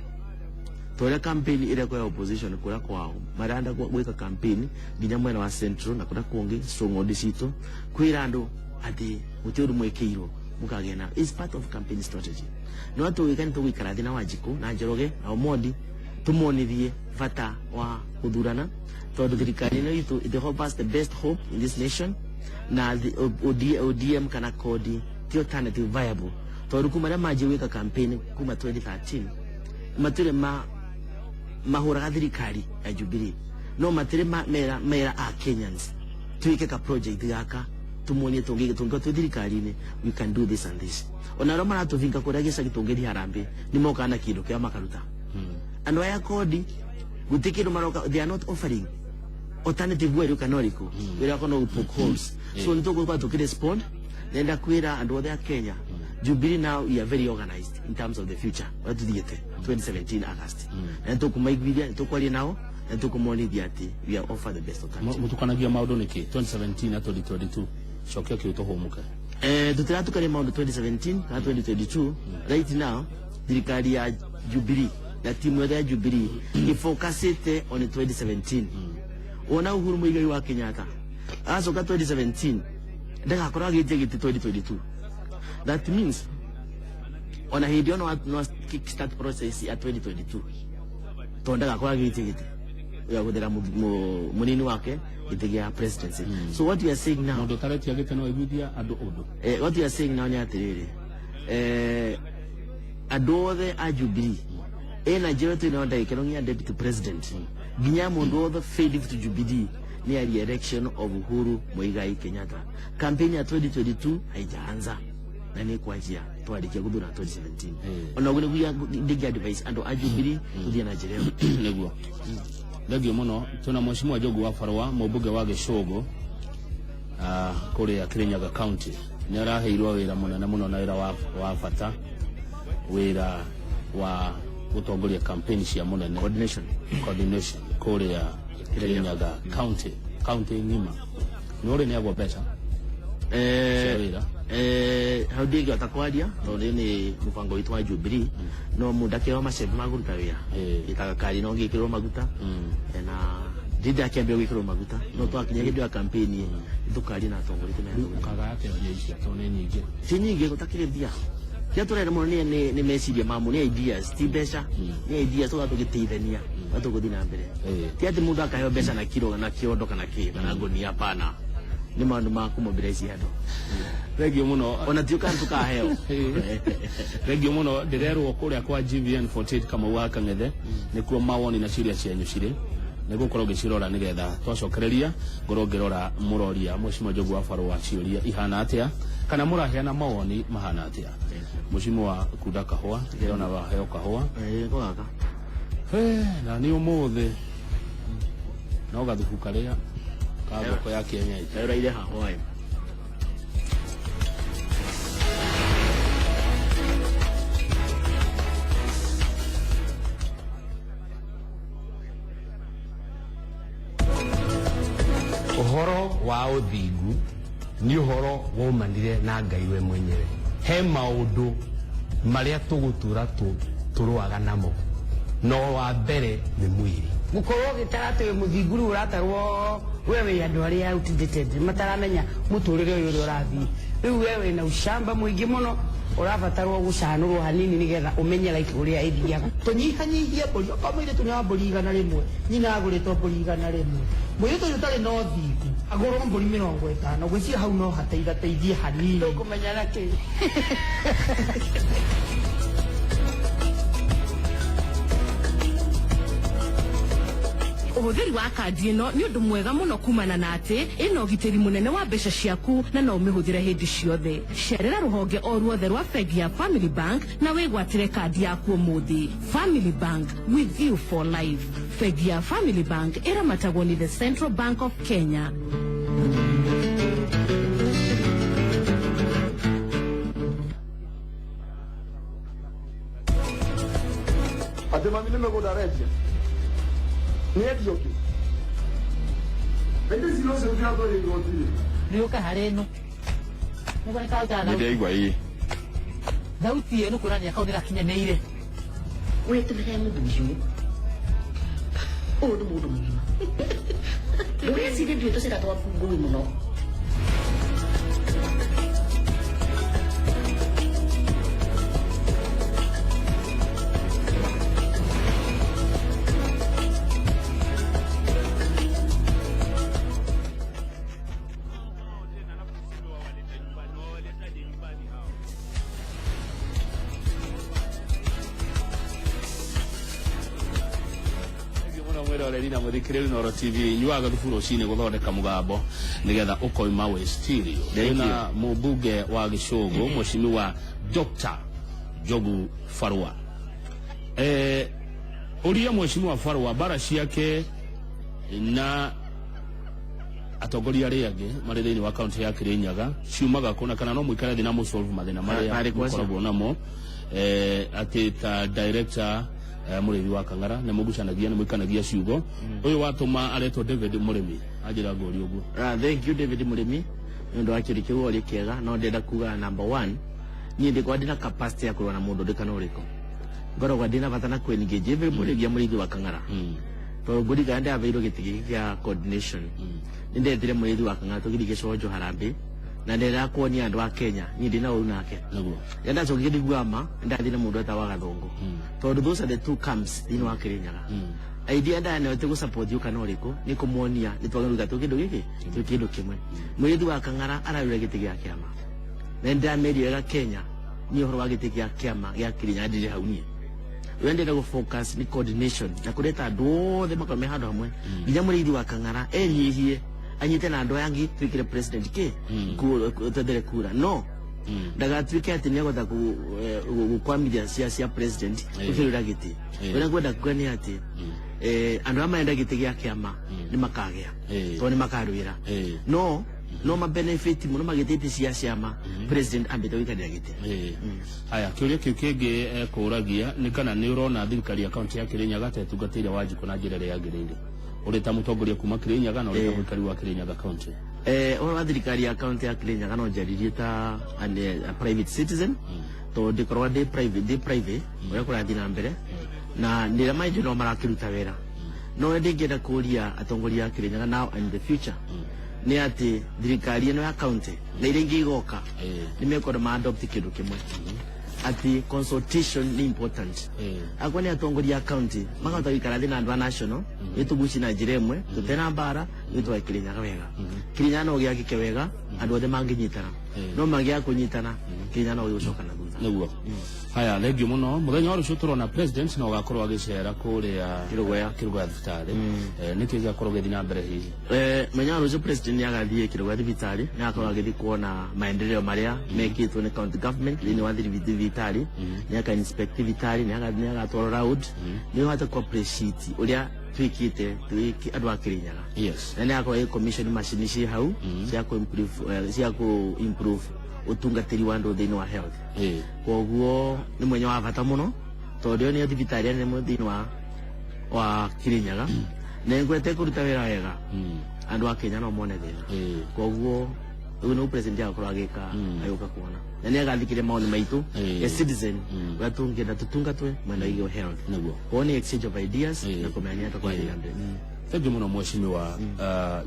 tondũ campaign ĩrĩa ya opposition kũrĩa kwao marenda gwĩka campaign nginya mwena wa Central na kũrĩa kũngĩ stronghold citũ, kwĩra andũ atĩ gũtirĩ ũndũ mwĩkĩirwo mũkagĩa na is part of campaign strategy. No tũgĩka nĩ tũgũikara thĩ na Wanjikũ na Njoroge na Omondi tũmonithie bata wa gũthurana, tondũ thirikari ĩno itũ it offers the best hope in this nation, na the ODM kana kodi ti alternative viable, tondũ kuma arĩa manjie gwĩka campaign kuma 2013 matũrĩ ma mahũraga thirikari ya Jubilee, no matirĩ mera mera a Kenyans twĩke ka project gaka tumuonie tũngĩkorwo twĩ thirikari-inĩ we can do this and this. Ona arĩa maratũbinga kũrĩa gĩcagi tũngĩthiĩ harambee nĩ mokaga na kĩndũ kĩao makaruta. Andũ aya kodi gũtirĩ kĩndũ maroka, they are not offering alternative way kana ũrĩkũ wĩra wakwa no poke holes, so nĩ tũgũkorwo tũkĩrespond. Nenda kwĩra andũ othe a Kenya, Jubilee now we are very organized in terms of the future ũrĩa tũthiĩte 2017 August, na nĩ tũkũmaiguithia, nĩ tũkwaria nao na nĩ tũkũmonithia atĩ we are offer the best alternative. Mũtukanagia maũndũ nĩkĩ 2017 na 2022? Cokia kĩu tũhũmũke. Tũtiratukania maũndũ 2017 kana 2022. Right now thirikari ya Jubilee na timu yothe ya Jubilee ifocusite on 2017. Wona Uhuru Muigai wa Kenyatta acoka 2017 ndagakorwo agĩtia gĩtĩ 2022. That means ona hĩndĩ ĩyo no kick start process ya 2022, tondũ ndagakorwo agĩtia gĩtĩ ya gũthera mũnini wake gĩtĩ gĩa presidency. So what we are saying now, Mũndũ ũtaretia gĩtĩ no aiguithia andũ ũndũ? What we are saying now nĩ atĩrĩrĩ, andũ othe a Jubilee ĩna njĩra twĩnayo ndagĩka ĩno nginya deputy president nginya mũndũ wothe faithful to Jubilee ni ya re-election of Uhuru Muigai Kenyatta. Campaign ya 2022 haijaanza na nĩ kwanjia twarĩkia gũthura 2017. Ona ũguo nĩguo ndingĩ advice andũ a Jubilee tũthiĩ na njĩra ĩyo. Nĩguo, thengio mũno. Twĩna Mheshimiwa Njogu wa Barũa, mũmbunge wa Gĩcũgũ kũrĩa Kirinyaga County. Nĩ araheirwo wĩra mũnene mũno na wĩra wa bata, wĩra wa gũtongoria campaign cia mũnene. Coordination. Coordination kũrĩa Kirinyaga County, county ng'ima. Nĩ ũrĩ nĩ agwo mbeca cia wĩra? Hau ndingĩhota kwaria tondũ nĩ mũbango witũ wa Jubilee, no mũndũ akĩheo macembe ma kũruta wĩra ĩtaga kari no ngĩkĩrwo maguta. Na ndindi akĩambia gwĩkĩrwo maguta, no twakinya hĩndĩ ya campaign tũkaria na atongoria tũmere. Ũkaga atĩa mbia icio tondũ nĩ nyingĩ? Ti nyingĩ gũtakĩrĩ mbia. Kĩrĩa tũrenda mũno nĩ meciria ma mũndũ, nĩ ideas, ti mbeca, nĩ ideas tũga tũgĩteithania na tũgũthiĩ na mbere. Ti atĩ mũndũ akaheo mbeca na kiro na kĩondo kana kĩ kana ngũnia, hapana, nĩ maũndũ ma kũmobilize andũ. Thengio mũno. Ona tiũ kana tũkaheo. Thengio mũno. Ndĩrerwo kũrĩa kwa GVN 48 Kamau wa Kang'ethe nĩkuo mawoni na ciũria cianyu cirĩ, nĩgũkorwo ngĩcirora nĩgetha twacokereria ngorwo ngĩrora mũroria Mheshimiwa Njogu wa Barũa ciũria ihana atĩa kana mũraheana mawoni mahana atĩa. Mheshimiwa, kunda kahũa, ndĩrona waheo kahũa. Ĩĩ, gaka. Na nĩ ũmũthĩ no gathubu karĩa ka ngũkũ ya kienyeji. Ũraire haha. Ũhoro wa ũthingu nĩ ũhoro waumanire na Ngai we mwenyewe. He maũndũ marĩa tũgũtũra tũrũaga namo, no wa mbere nĩ mwĩrĩ. Gukorwo gitara ati wi muthingu riu uratarwo we wi andu aria outdated mataramenya muturire uyu uria urathii. Riu we wina ucamba muingi muno, urabatarwo gucanurwo hanini nigetha umenye like uria ithiaga. Tũnyihanyihie mbũri, okorwo mũirĩtu nĩ wa mbũri 100, nyina agũrĩtwo mbũri 100, mũirĩtu ũyũ ũtarĩ na ũthingu agũrwo mbũri 50. Ngwĩciria hau no hateithateithie hanini. Ndũkũmenya na kĩ. Ũhũthĩri wa kandi ĩno nĩ ũndũ mwega mũno kumana na atĩ ĩna ũgitĩri mũnene wa mbeca ciaku na no ũmĩhũthĩre hĩndĩ ciothe. Cerera rũhonge o ruothe rwa bengi ya Family Bank na wĩgwatĩre kandi yaku ũmũthĩ. Family Bank, with you for life. Bengi ya Family Bank ĩramatagwo nĩ the Central Bank of Kenya. Atĩ mami nĩ mĩgũnda arendia, nĩ endio kĩ ĩndĩ cira ũcio ũtiratwario igoti-inĩ. Nĩ ũka harĩ ĩno nĩguo nĩ kaũta. Nĩ ndaigua ĩ. Thauti ĩyo nĩ kuonania kau nĩ gakinyanĩire. Wĩtũmĩre mũthuri ũyũ, ũyũ nĩ mũndũ mũgima, ndũgecirie ndiũĩ tũcĩra twaku ngũĩ mũno. Mwĩroreri na mũthikĩrĩri Noro TV, nyuaga thubu rũcinĩ gũthondeka mũgambo nĩgetha ũkoima wĩ stereo. Ndĩna mũmbunge wa Gĩcũgũ, Mheshimiwa Dr. Njogu Barũa. Ũria Mheshimiwa Barũa bara ciake na atongoria arĩa angĩ marĩ thĩinĩ wa kaunti ya Kirinyaga ciumaga kũ na kana no mũikare thĩ na mũsolve mathĩna marĩa Marĩ kwacio. mũkoragwo namo, atĩ ta director mũrĩmi wa Kang'ara nĩ mũgucanagia, nĩ mũikanagia ciugo. Ũyũ watũma aretwo David Mũrĩmi anjĩra ngũri ũguo. Thank you, David Mũrĩmi, nĩ ũndũ wa kĩũria kĩu ũrĩ kĩega, no ndĩrenda kuga number one, niĩ ndĩkorwo ndĩna capacity ya kũrũa na mũndũ ndĩ kana ũrĩkũ. Ngoragwo ndina bata na kwengage everybody nginya mũrĩithi wa Kang'ara. Tondũ ngũririkana ndĩraheirwo gĩtĩ gĩkĩ kĩa coordination, nĩndethire mũrĩithi wa Kang'ara tũgĩthiĩ gĩconjo harambĩ, na ndĩrenda kuonia andũ a Kenya niĩ ndĩna ũru nake. Rĩrĩa ndacokire ndiguama ndathiĩ na mũndũ etagwo Gathũngũ, tondũ those are the two camps thĩinĩ wa Kĩrĩnyaga. Idea ndaya te gũsupport ũka no rĩkũ nĩ kũmuonia nĩ twagĩrĩirwo twĩ kĩndũ gĩkĩ, twĩ kĩndũ kĩmwe. Mũrĩithi wa Kang'ara ararũra gĩtĩ gĩa kĩama, na nĩndĩrameria wega Kenya niĩ ũhoro wa gĩtĩ gĩa kĩama gĩa Kĩrĩnyaga ndirĩ hau. Niĩ ũrĩa ndĩrenda gũ focus nĩ coordination na kũreta andũ othe makorwo me handũ hamwe, nginya mũrĩithi wa Kang'ara enyihie anyite na andũ aya angĩ twĩkĩre president kĩ twethere kura, no ndagatuĩke atĩ nĩegũhota gũkwamithia cia president ũkĩrũra gĩtĩ. Ũrĩa ngwenda kuga nĩ atĩ andũ arĩa marenda gĩtĩ gĩa kĩama nĩ makagĩa, tondũ nĩ makarwĩra, no mabenefit mũno magĩtĩte cia ciama president ambĩte gũikarĩra gĩtĩ. Haya, kĩũria kĩu kĩngĩ ekũragia nĩ kana nĩ ũrona thirikari ya kaunti ya Kĩrĩnyaga ta ĩtungatĩire Wanjikũ na njĩra ĩrĩa yagĩrĩire, ũrĩ ta mũtongoria kuma Kĩrĩnyaga na ũrĩ ta mũikari wa Kĩrĩnyaga kaunti. Ũhoro wa thirikari ya kaunti ya Kĩrĩnyaga no njarĩrie ta a private citizen, tondũ ndĩkoragwo ndĩ private ũrĩa kũrathiĩ na mbere na ndĩra maingĩ no marakĩruta wĩra. No ndĩngĩenda kũria atongoria a Kĩrĩnyaga now and in the future nĩ atĩ thirikari ĩno ya kaunti na iria ingĩ igoka nĩ mekwenda ma adopt kĩndũ kĩmwe, atĩ consultation nĩ important. Akorwo nĩ atongoria a kaunti makahota gũikara thĩ na andũ a national, nĩ tũguci na njĩra ĩmwe tũtena mbara, nĩ twake Kĩrĩnyaga wega. Kĩrĩnyaga no gĩakĩke wega andũ othe mangĩnyitana, no mangĩaga kũnyitana Kĩrĩnyaga no gĩgũcoka na thutha. Nĩguo. Haya, thengiũ mũno. Mũthenya wa rũciũ tũrona president no ũgakorwo agĩcera kũrĩa Kĩrũgoya. Kĩrũgoya thibitarĩ. Nĩkĩ gĩgakorwo gĩthiĩ na mbere hihi? Mũthenya wa rũciũ president nĩ agathiĩ Kĩrũgoya thibitarĩ, nĩ agakorwo agĩthiĩ kuona maendeleo marĩa mekĩtwo nĩ county government thĩinĩ wa thibitarĩ. Nĩ aka inspect thibitarĩ, nĩ agatwara round nĩ ũhote ku appreciate ũrĩa twĩkĩte twĩ andũ a Kĩrĩnyaga. Na nĩ agakorwo agĩ commission macini ciĩ hau cia ku improve ũtungatĩri wa andũ thĩinĩ wa health. Koguo nĩ mwenya wa bata mũno, tondũ ĩyo nĩyo thibitarĩ nene mũno thĩinĩ wa Kĩrĩnyaga, na ngwete kũruta wĩra wega andũ a Kenya no mone thĩna. Koguo ũguo nĩguo president agakorwo agĩka, agĩũka kuona, na nĩ agathikĩria maoni maitũ as citizen ũrĩa tũngĩenda tũtungatwe mwena wĩgiĩ health. Koguo nĩ exchange of ideas na kũmenya nĩ atĩa kwathiĩ na mbere. Thengiũ mũno mheshimiwa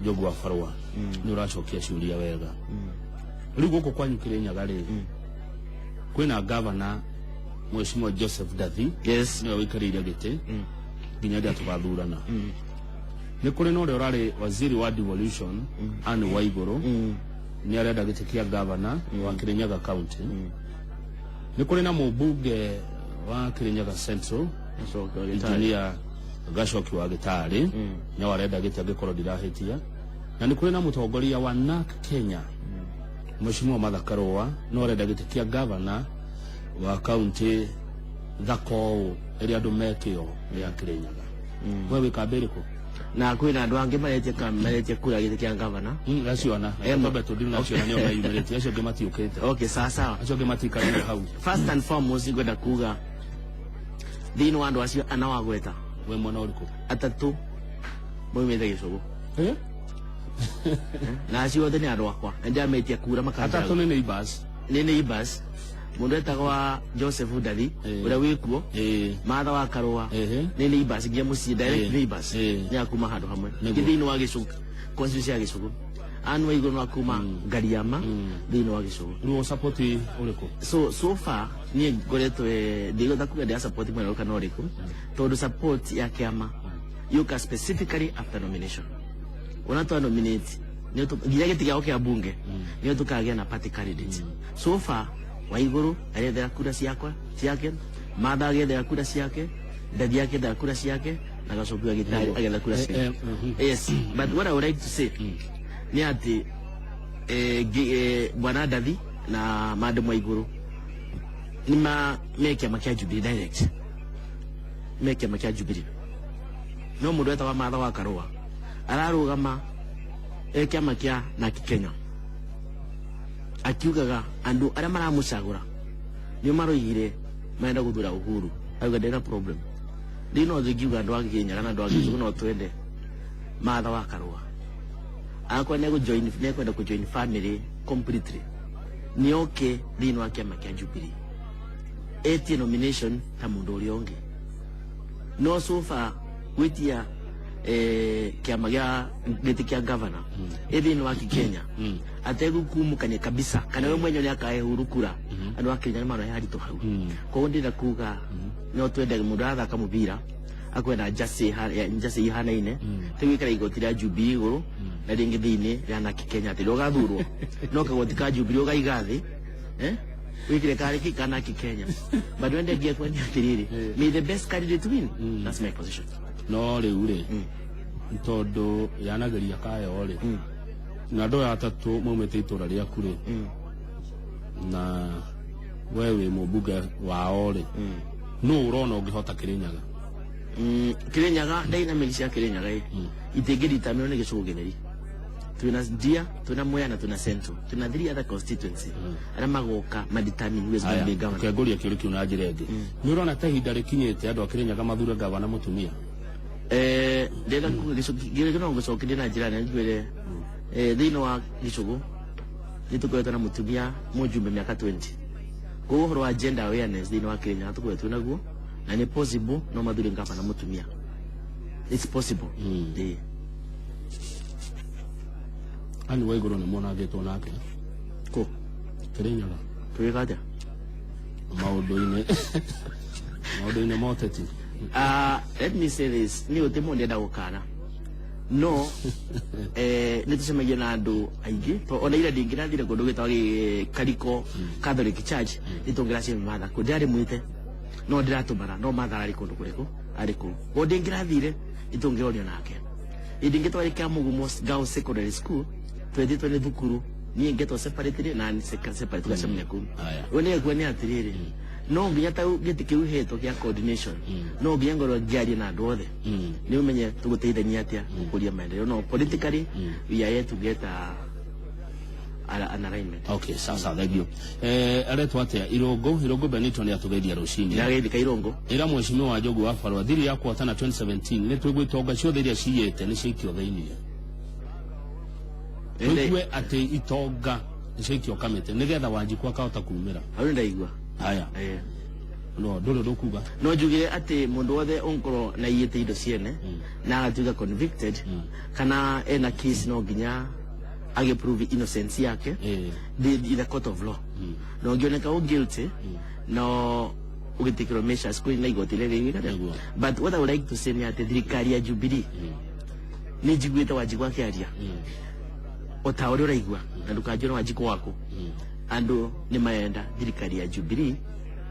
Njogu wa Barũa, nĩ ũracokia ciũria wega. Rĩu gũkũ kwanyu Kĩrĩnyaga rĩ, kwĩna gavana mheshimiwa Joseph Dathi, nĩwe ũikarĩire gĩtĩ nginya rĩrĩa tũgathurana. Nĩ kũrĩ na ũrĩa ũrarĩ waziri wa devolution, Anne Waigũrũ, nĩ arenda gĩtĩ kĩa gavana wa Kĩrĩnyaga county. Nĩ kũrĩ na mũmbunge wa Kĩrĩnyaga Central, engineer Gacoki wa Gĩtarĩ, no arenda gĩtĩ angĩkorwo ndirahĩtia. Na nĩ kũrĩ na mũtongoria wa NARC Kenya, mheshimiwa Martha Karũa, no arenda gĩtĩ kĩa gavana wa kaunti thaka ũũ ĩrĩa andũ mekĩo ya Kĩrĩnyaga. We wĩ kambĩ ĩrĩkũ? Na kwĩna andũ angĩ maretia kura gĩtĩ kĩa gavana. Acio ana tombe tũndiru nacio na nĩo meyumĩrĩtie, acio angĩ matiũkĩte. Okay, sawa sawa. Acio angĩ matikarire hau. First and foremost, ngwenda kuga thĩinĩ wa andũ acio ana wagweta, we mwena ũrĩkũ? Atatũ maumĩte gĩcũgũ na acio othe nĩ andũ akwa na ndĩrametia kura makanja. Atatũ nĩ neighbors? Nĩ neighbors. Mũndũ etagwa Joseph Ndathi ũrĩa wĩkuo, Martha wa Karũa, nĩ neighbors nginya mũciĩ, direct neighbors, nĩ akuma handũ hamwe. Ningĩ thĩinĩ wa gĩcũgũ, constituency ya gĩcũgũ, Anne Waigũrũ no akuma Ngariama thĩinĩ wa gĩcũgũ. Rĩu support ũrĩkũ? So far niĩ ngoretwo ndigota kuga ndĩra support mwena ũrĩkũ kana ũrĩkũ, tondũ support ya kĩama yũka specifically after nomination. Ona twa nominate nginya gĩtĩ gĩao kĩa bunge nĩyo tũkagĩa na party candidate. So far Waigũrũ arethera kura ciakwa ciake, Martha agethera kura ciake, Ndathi akethera kura ciake, na Gacoki wa Gĩtarĩ agetha kura ciake. Yes, but what I would like to say nĩ atĩ bwana Ndathi na Madam Waigũrũ nĩ ma me kĩama kĩa Jubilee, direct me kĩama kĩa Jubilee, no mũndũ wetagwa Martha wa Karũa ararũgama e kĩama kĩa Naki Kenya, akiugaga andũ arĩa maramũcagũra nĩo maroigire marenda gũthura Uhuru. Auga ndĩna problem. Rĩu no thingiuga andũ a Kĩrĩnyaga na andũ a Gĩcũgũ no twende Martha wa Karũa akwa nĩegũjoin, nĩekwenda kũjoin family completely, nĩoke thĩinĩ wa kĩama kĩa Jubilee. Etie nomination ta mundu uria ungi. No so far gwitia kiama gia giti kia governor ithini wa Kenya ategukumukania kabisa kana we mwenyewe akae kura andu a Kenya ni mara haritũ hau. Koguo ndĩrenda kuga no twende mũndũ arathaka mũbira akwenda njacĩ ihanaine tigwikara igoti rĩa Jubilee igũrũ na rĩngĩ thĩinĩ rĩa Naki Kenya atĩ rĩũgathurwo no kagoti ka Jubilee ũgaiga thĩ wikire karĩ ka Naki Kenya. But wende ngia kwenia atĩrĩrĩ, may the best candidate win. That's my position. No rĩu rĩ tondũ yanageria kayo rĩ na andũ aya atatũ maumĩte itũra rĩaku rĩ na we wĩ mũmbunge wao rĩ nũ ũrona ũngĩhota Kirinyaga? Kirinyaga dynamics ya Kirinyaga itingĩritamĩrwo nĩ gĩcũgũ gĩtheri. Twina Ndia, twina Mwea na twina Central, twina three other constituency arĩa magoka madetermine who is going to be governor. Kengũria kĩũria kĩu na njĩra ĩngĩ, nĩ ũrona ta ihinda rĩkinyĩte andũ a Kirinyaga mathure gavana mũtumia? Ndĩrenda kuga gĩcũgũ no ngũcokerie na njĩra nene njwĩre thĩinĩ wa gĩcũgũ nĩ tũkoretwo na mũtumia mũjumbe mĩaka 20. Koguo ũhoro wa gender awareness thĩinĩ wa Kirinyaga tũkoretwo naguo na nĩ possible no mathure gavana mũtumia. It's possible. Ani wa igũrũ nĩ monangĩtwo nake kũ Kirinyaga tũgĩka atĩa maũndũ-inĩ ma ũteti? Let me say this, ni ũtĩ mũndũ ndenda gũkana no nĩ tũcemagia na andũ aingĩ ona ira ndingĩrathire kũndũ gwĩtagwo Kariko Catholic Church nĩ tũngĩracemania Martha kũ ndĩrarĩ mwĩte no ndĩratũmana no Martha arĩ kũndũ kũrĩkũ arĩ kũu ko ndingĩrathire nĩ tũngĩrorio nake. Ndingĩtwarĩ kĩa Mũgumo Girls Secondary School twethetwo nĩ thukuru niĩ ngetwo separately na nĩ separate tũgacemania kũu. We nĩ ekuo nĩ atĩrĩrĩ no nginya ta gĩtĩ kĩu hetwo kĩa coordination no nginya ngorwo ngĩaria na andũ othe nĩ ũmenye tũgũteithania atĩa gũkũria maendeleo. No politically we are yet to get an alignment. Okay, sasa thank you. Aretwo atĩa Irũngũ Benito nĩ atũgeithia rũcinĩ. Nĩageithĩka Irũngũ. Ĩra mheshimiwa wa Njogu wa Barua thiri ya kuhotana 2017 nĩ twĩgwo itonga ciothe iria ciyĩte nĩ ciaikio thĩinĩ. Tũigue atĩ itonga nĩ ciaikio kamĩtĩ nĩgetha Wanjikũ akahota kumĩra. Hau nĩ ndaigua. Haya. No ndũrĩ ndũkuga. No njugire atĩ mũndũ wothe ũngĩkorwo na iyĩte indo ciene na agatuĩka convicted kana ena case no nginya age prove innocence yake in the court of law. No ũngĩoneka ũ guilty no ũgĩtĩkĩrwo measures kwĩ na igoti rĩrĩ rĩgĩka. But what I would like to say nĩ atĩ thirikari ya Jubilee nĩ njiguĩte Wanjikũ akĩaria o ta ũrĩa ũraigua na ndũkanjĩre Wanjikũ waku. Andũ nĩ marenda thirikari ya Jubilee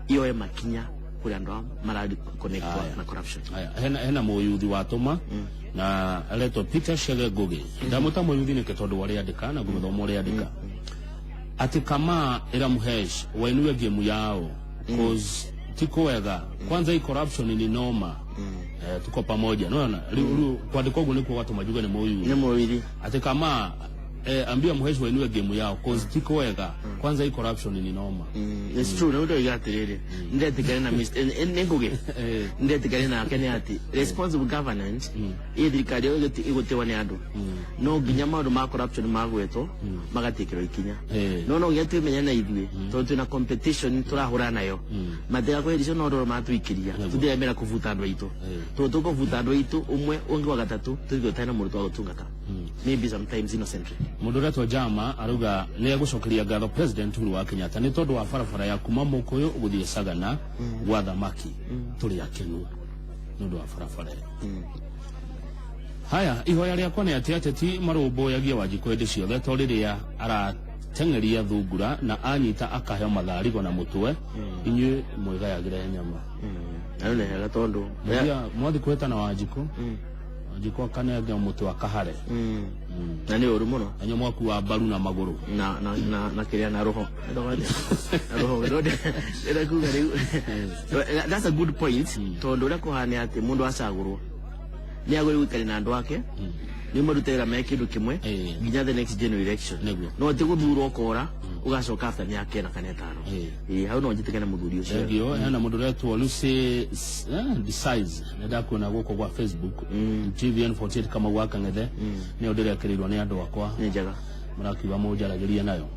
yoe makinya kũrĩ andũ aya mara connect na corruption. Hena mũyuthi watũma na aretwo Peter Chege Ngugi. Ndamũta mũyuthi nĩkĩ tondũ wa ũrĩa na ngũmũthoma ũrĩa andĩka atĩ kama ĩra Muhesh wainue game yao cause tiko wega kwanza hii corruption ni noma. Tuko pamoja naona rĩu kwandĩka ũguo nĩkuo gatũma njuge nĩ mũyuthi. Nĩ mũyuthi atĩ kama ambia Muhesh wainue game yao cause tiko wega kwanza hii corruption ni noma. It's true. No ndoiga atiriri ndetikane na Mr. nĩ Ngugi ndetikane nake nĩ atĩ responsible governance ĩ thirikari ĩyo ĩgũtĩwa nĩ andũ no nginya maũndũ ma corruption magwetwo magatĩkĩrwo ikinya no no nginya twĩmenye na ithuĩ tondũ twĩna competition tũrahũra nayo matigakweheria no ndoro matũikĩria tũtiremera kũbuta andũ aitũ tondũ tũkũbuta andũ aitũ ũmwe ũngĩ wa gatatũ tũthiĩ tũtarĩ na mũndũ wa gũtungata maybe sometimes innocently. Mũndũ ũretwo Jama arauga nĩ egũcokeria ngatho President Uhuru wa Kenyatta nĩ tondũ wa barabara ya kuma Mũkũyũ gũthiĩ Sagana gwa thamaki tũrĩ akenu nĩ ũndũ wa barabara ĩyo. Haya, ihoya rĩakwa nĩ atĩ ateti marũmbũyagia Wanjikũ hĩndĩ ciothe to rĩrĩa arateng'eria thungura na anyita akaheo matharigo na mũtwe inyuĩ mwĩgayagĩre nyama. Na nĩ hega tondũ mwathi kũhĩtana Wanjikũ Wanjikũ akanenga mũtwe akahare na nĩ ũru mũno na mwaku wa mbaru na magũrũ na na na na kĩrĩa na roho na roho ndĩrenda kuga rĩu that's a good point tondũ ũrĩa kũhana atĩ mũndũ acagũrwo nĩ agũrĩ gũikara na andũ ake nĩ marutĩra me kĩndũ kĩmwe nginya the next general election no ti gũthurwo ũkora ũgacoka after mĩaka ĩna kana ĩtano. Hau no njĩtĩkane mũthuri ũcio. Thank you. Hena mũndũ ũretwo Lucy Decides nĩ ndakuona gũkũ gwa Facebook TVN 48 Kamau wa Kang'ethe nĩyo ndĩrekĩrĩirwo nĩ andũ akwa nĩ njega mũrakiuga mũnjaragĩrie nayo.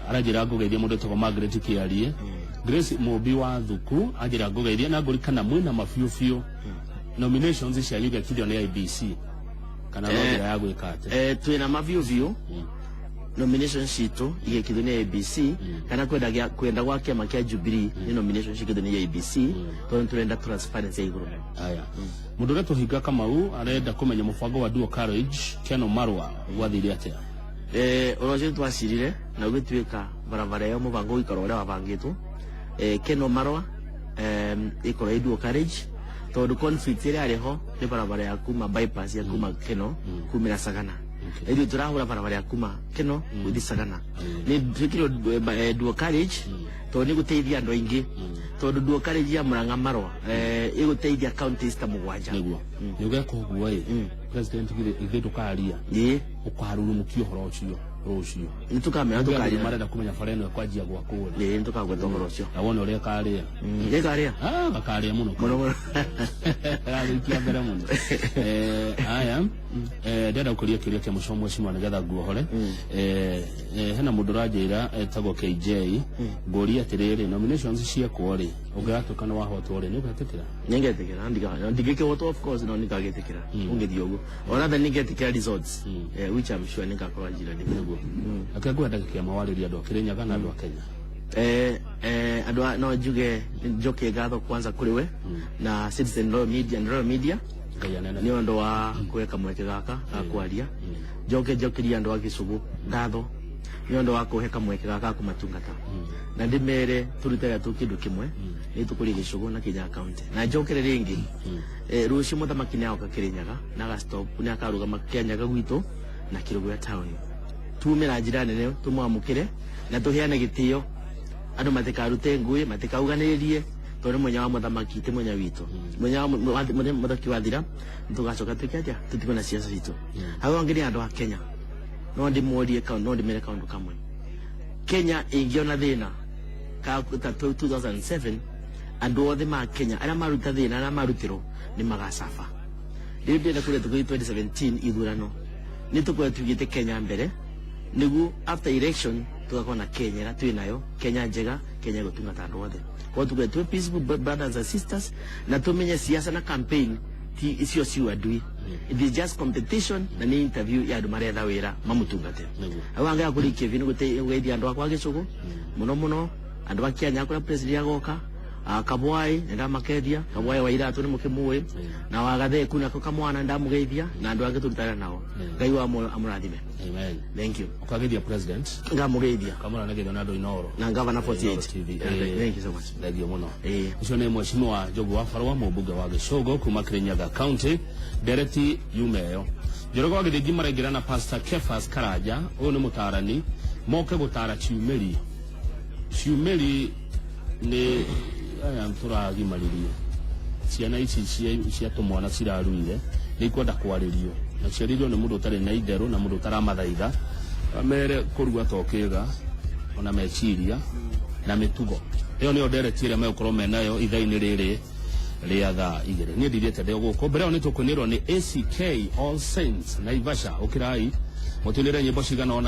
Aranjĩra ngũgeithie mũndũ wĩtagwo Margaret Kĩarie, Grace Mũmbi wa Thuku anjĩra ngũgeithie na ngũrikana mwĩna mabiũ biũ nominations cianyu igekithio nĩ IBC kana no njĩra ya gwĩka atĩ? Twĩna mabiũ biũ nomination citũ igekithio nĩ ABC kana kwenda gwa kĩama kĩa Jubilee nĩ nomination cigekithio nĩ ABC, tondũ tũrenda transparency ya igũrũ mũno. Aya, mũndũ ũrĩa tũhinga Kamau arenda kũmenya mũbango wa dual carriage Keno Marwa gwathire atĩa? Ũrĩa ũcio twacirire na ũgĩtuĩka barabara ĩyo mũbango ũgĩkorwo ũrĩa wabangĩtwo, Keno Marwa ĩkorwo ĩ dual carriage, tondũ conflict ĩrĩa yarĩ ho nĩ barabara ya kuma bypass ya kuma Keno kumĩra Sagana. Ithuĩ tũrahũra barabara ya kuma Keno gũthiĩ Sagana, nĩ twĩkĩrwo dual carriage tondũ nĩ gũteithia andũ aingĩ, tondũ dual carriage ya Murang'a Marwa ĩgũteithia counties ta 7. Nĩguo nĩ ũgeka ũguo ĩ, president, githĩ ndũkaria ũkarurumukia ũhoro ũcio rũciũ? Nĩ tũkamera. Andũ tũkaria. Marenda kũmenya bara ĩno ĩkwanjia gwakwo rĩ. Ĩĩ, nĩ tũkagweta ũhoro ũcio. Na wone ũrĩa ĩkarĩa. Ĩkarĩa. Ah, gakarĩa mũno. Mũno mũno. Karagĩikia mbere mũno. Aya, ndĩrenda gũkũria kĩũria kĩa mũico, mheshimiwa, nĩgetha nguohore. Hena mũndũ ũranjĩra etagwo KJ, ngũrie atĩrĩrĩ, nominations ciekwo rĩ, ũngĩgatuĩka nĩ wahotwo rĩ, nĩ ũgetĩkĩra? Nĩngetĩkĩra, ndingĩkĩhotwo of course, no nĩngagĩtĩkĩra ũngĩthiĩ ũguo, or rather nĩngetĩkĩra results, which I'm sure nĩngakorwo njira nĩguo. Reke nguhe ndagĩka ĩmwe warĩrie andũ a Kĩrĩnyaga na andũ a Kenya. Andũ no njuge njokie ngatho kwanza kũrĩ we na Citizen Royal Media and Royal Media Ngai anene. Nĩ ũndũ wa kũhe kamweke gaka ga kwaria. Njoke njokerie andũ a Gĩcũgũ ngatho nĩ ũndũ wa kũhe kamweke gaka ga kũmatungata, na ndĩmere tũrutaga tu kĩndũ kĩmwe nĩ tũkũrie Gĩcũgũ na Kĩrĩnyaga county. Na njokere rĩngĩ, rũciũ mũthamaki nĩ agoka Kĩrĩnyaga na agastop, nĩ akarũgama Kĩanyaga gwitũ na Kĩrũgũya town. Tume na njĩra nene tũmwamũkĩre na tũheane gĩtĩo, andũ matikarute ngũĩ, matikauganĩrĩrie, tondũ nĩ mwenya wa mũthamaki, ti mwenya witũ. Mwenya wa mũthamaki wathira nĩtũgacoka twĩke atĩa, tũtigwe na ciaca citũ. Hau hangĩ nĩ andũ a Kenya, no ndĩmorie no ndĩmere kaũndũ kamwe: Kenya ĩngĩona thĩna ta 2007, andũ othe ma Kenya arĩa maruta thĩna, arĩa marutirwo nĩ magacaba. Rĩu ndĩrenda kũrĩa tũkũthi 2017 ithurano nĩ tũkorwo tuigĩte Kenya mbere, nĩguo after election tũgakorwo na Kenya ĩrĩa twĩ nayo, Kenya njega, Kenya ĩgũtungata andũ othe. Koguo tuge twĩ peaceful brothers and sisters, na tumenye siasa na campaign ti icio ci andui, it is just competition na nĩ interview ya andũ maretha wĩra mamũtungate. Hau hangĩ kũrĩkia biũ nĩ gũteithia andũ akwa Gĩcũgũ mũno mũno, andũ a Kĩanya kũrĩa president agoka, Kabwai nĩ ndamakeithia, Kabwai wa Iratũ nĩ mũkĩmũĩ, na Wagatheku nako kamwana ndamũgeithia, na andũ angĩ tũrutana nao. Ngai wa muoyo amũrathime. Amen. Thank you. Ũkageithia president? Ngamũgeithia. Kamũra nĩ geithio na andũ Inooro. Na Gavana 48. Inooro TV. Yeah, thank you so much. Thengio mũno. Ũcio nĩ mheshimiwa Njogu wa Barũa, mũmbunge wa Gĩcũgũ kuma Kĩrĩnyaga County. Ndereti yuma ĩyo, Njoroge wa Gĩthĩnji maraingĩra na Pastor Kefas Karanja, ũyũ nĩ mũtarani, moke gũtara ciumĩri. Ciumĩri nĩ aya tũragimaririe ciana ici cia tũmwana ciraruire, nĩ ikwenda kwarĩrio na ciarĩrio nĩ mũndũ ũtarĩ na itherũ na mũndũ ũtaramathaitha mere kũrua to kĩga ona meciria na mĩtugo. Ĩyo nĩyo ndereti ĩrĩa megũkorwo menayo ithaa-inĩ rĩrĩ rĩa thaa 2. Niĩ ndirĩte ndĩ gũkũ mbere ĩyo nĩ tũkũinĩrwo nĩ ACK All Saints Naivasha. Ũkĩrai mũtũinĩre nyĩmbo cigana ũna.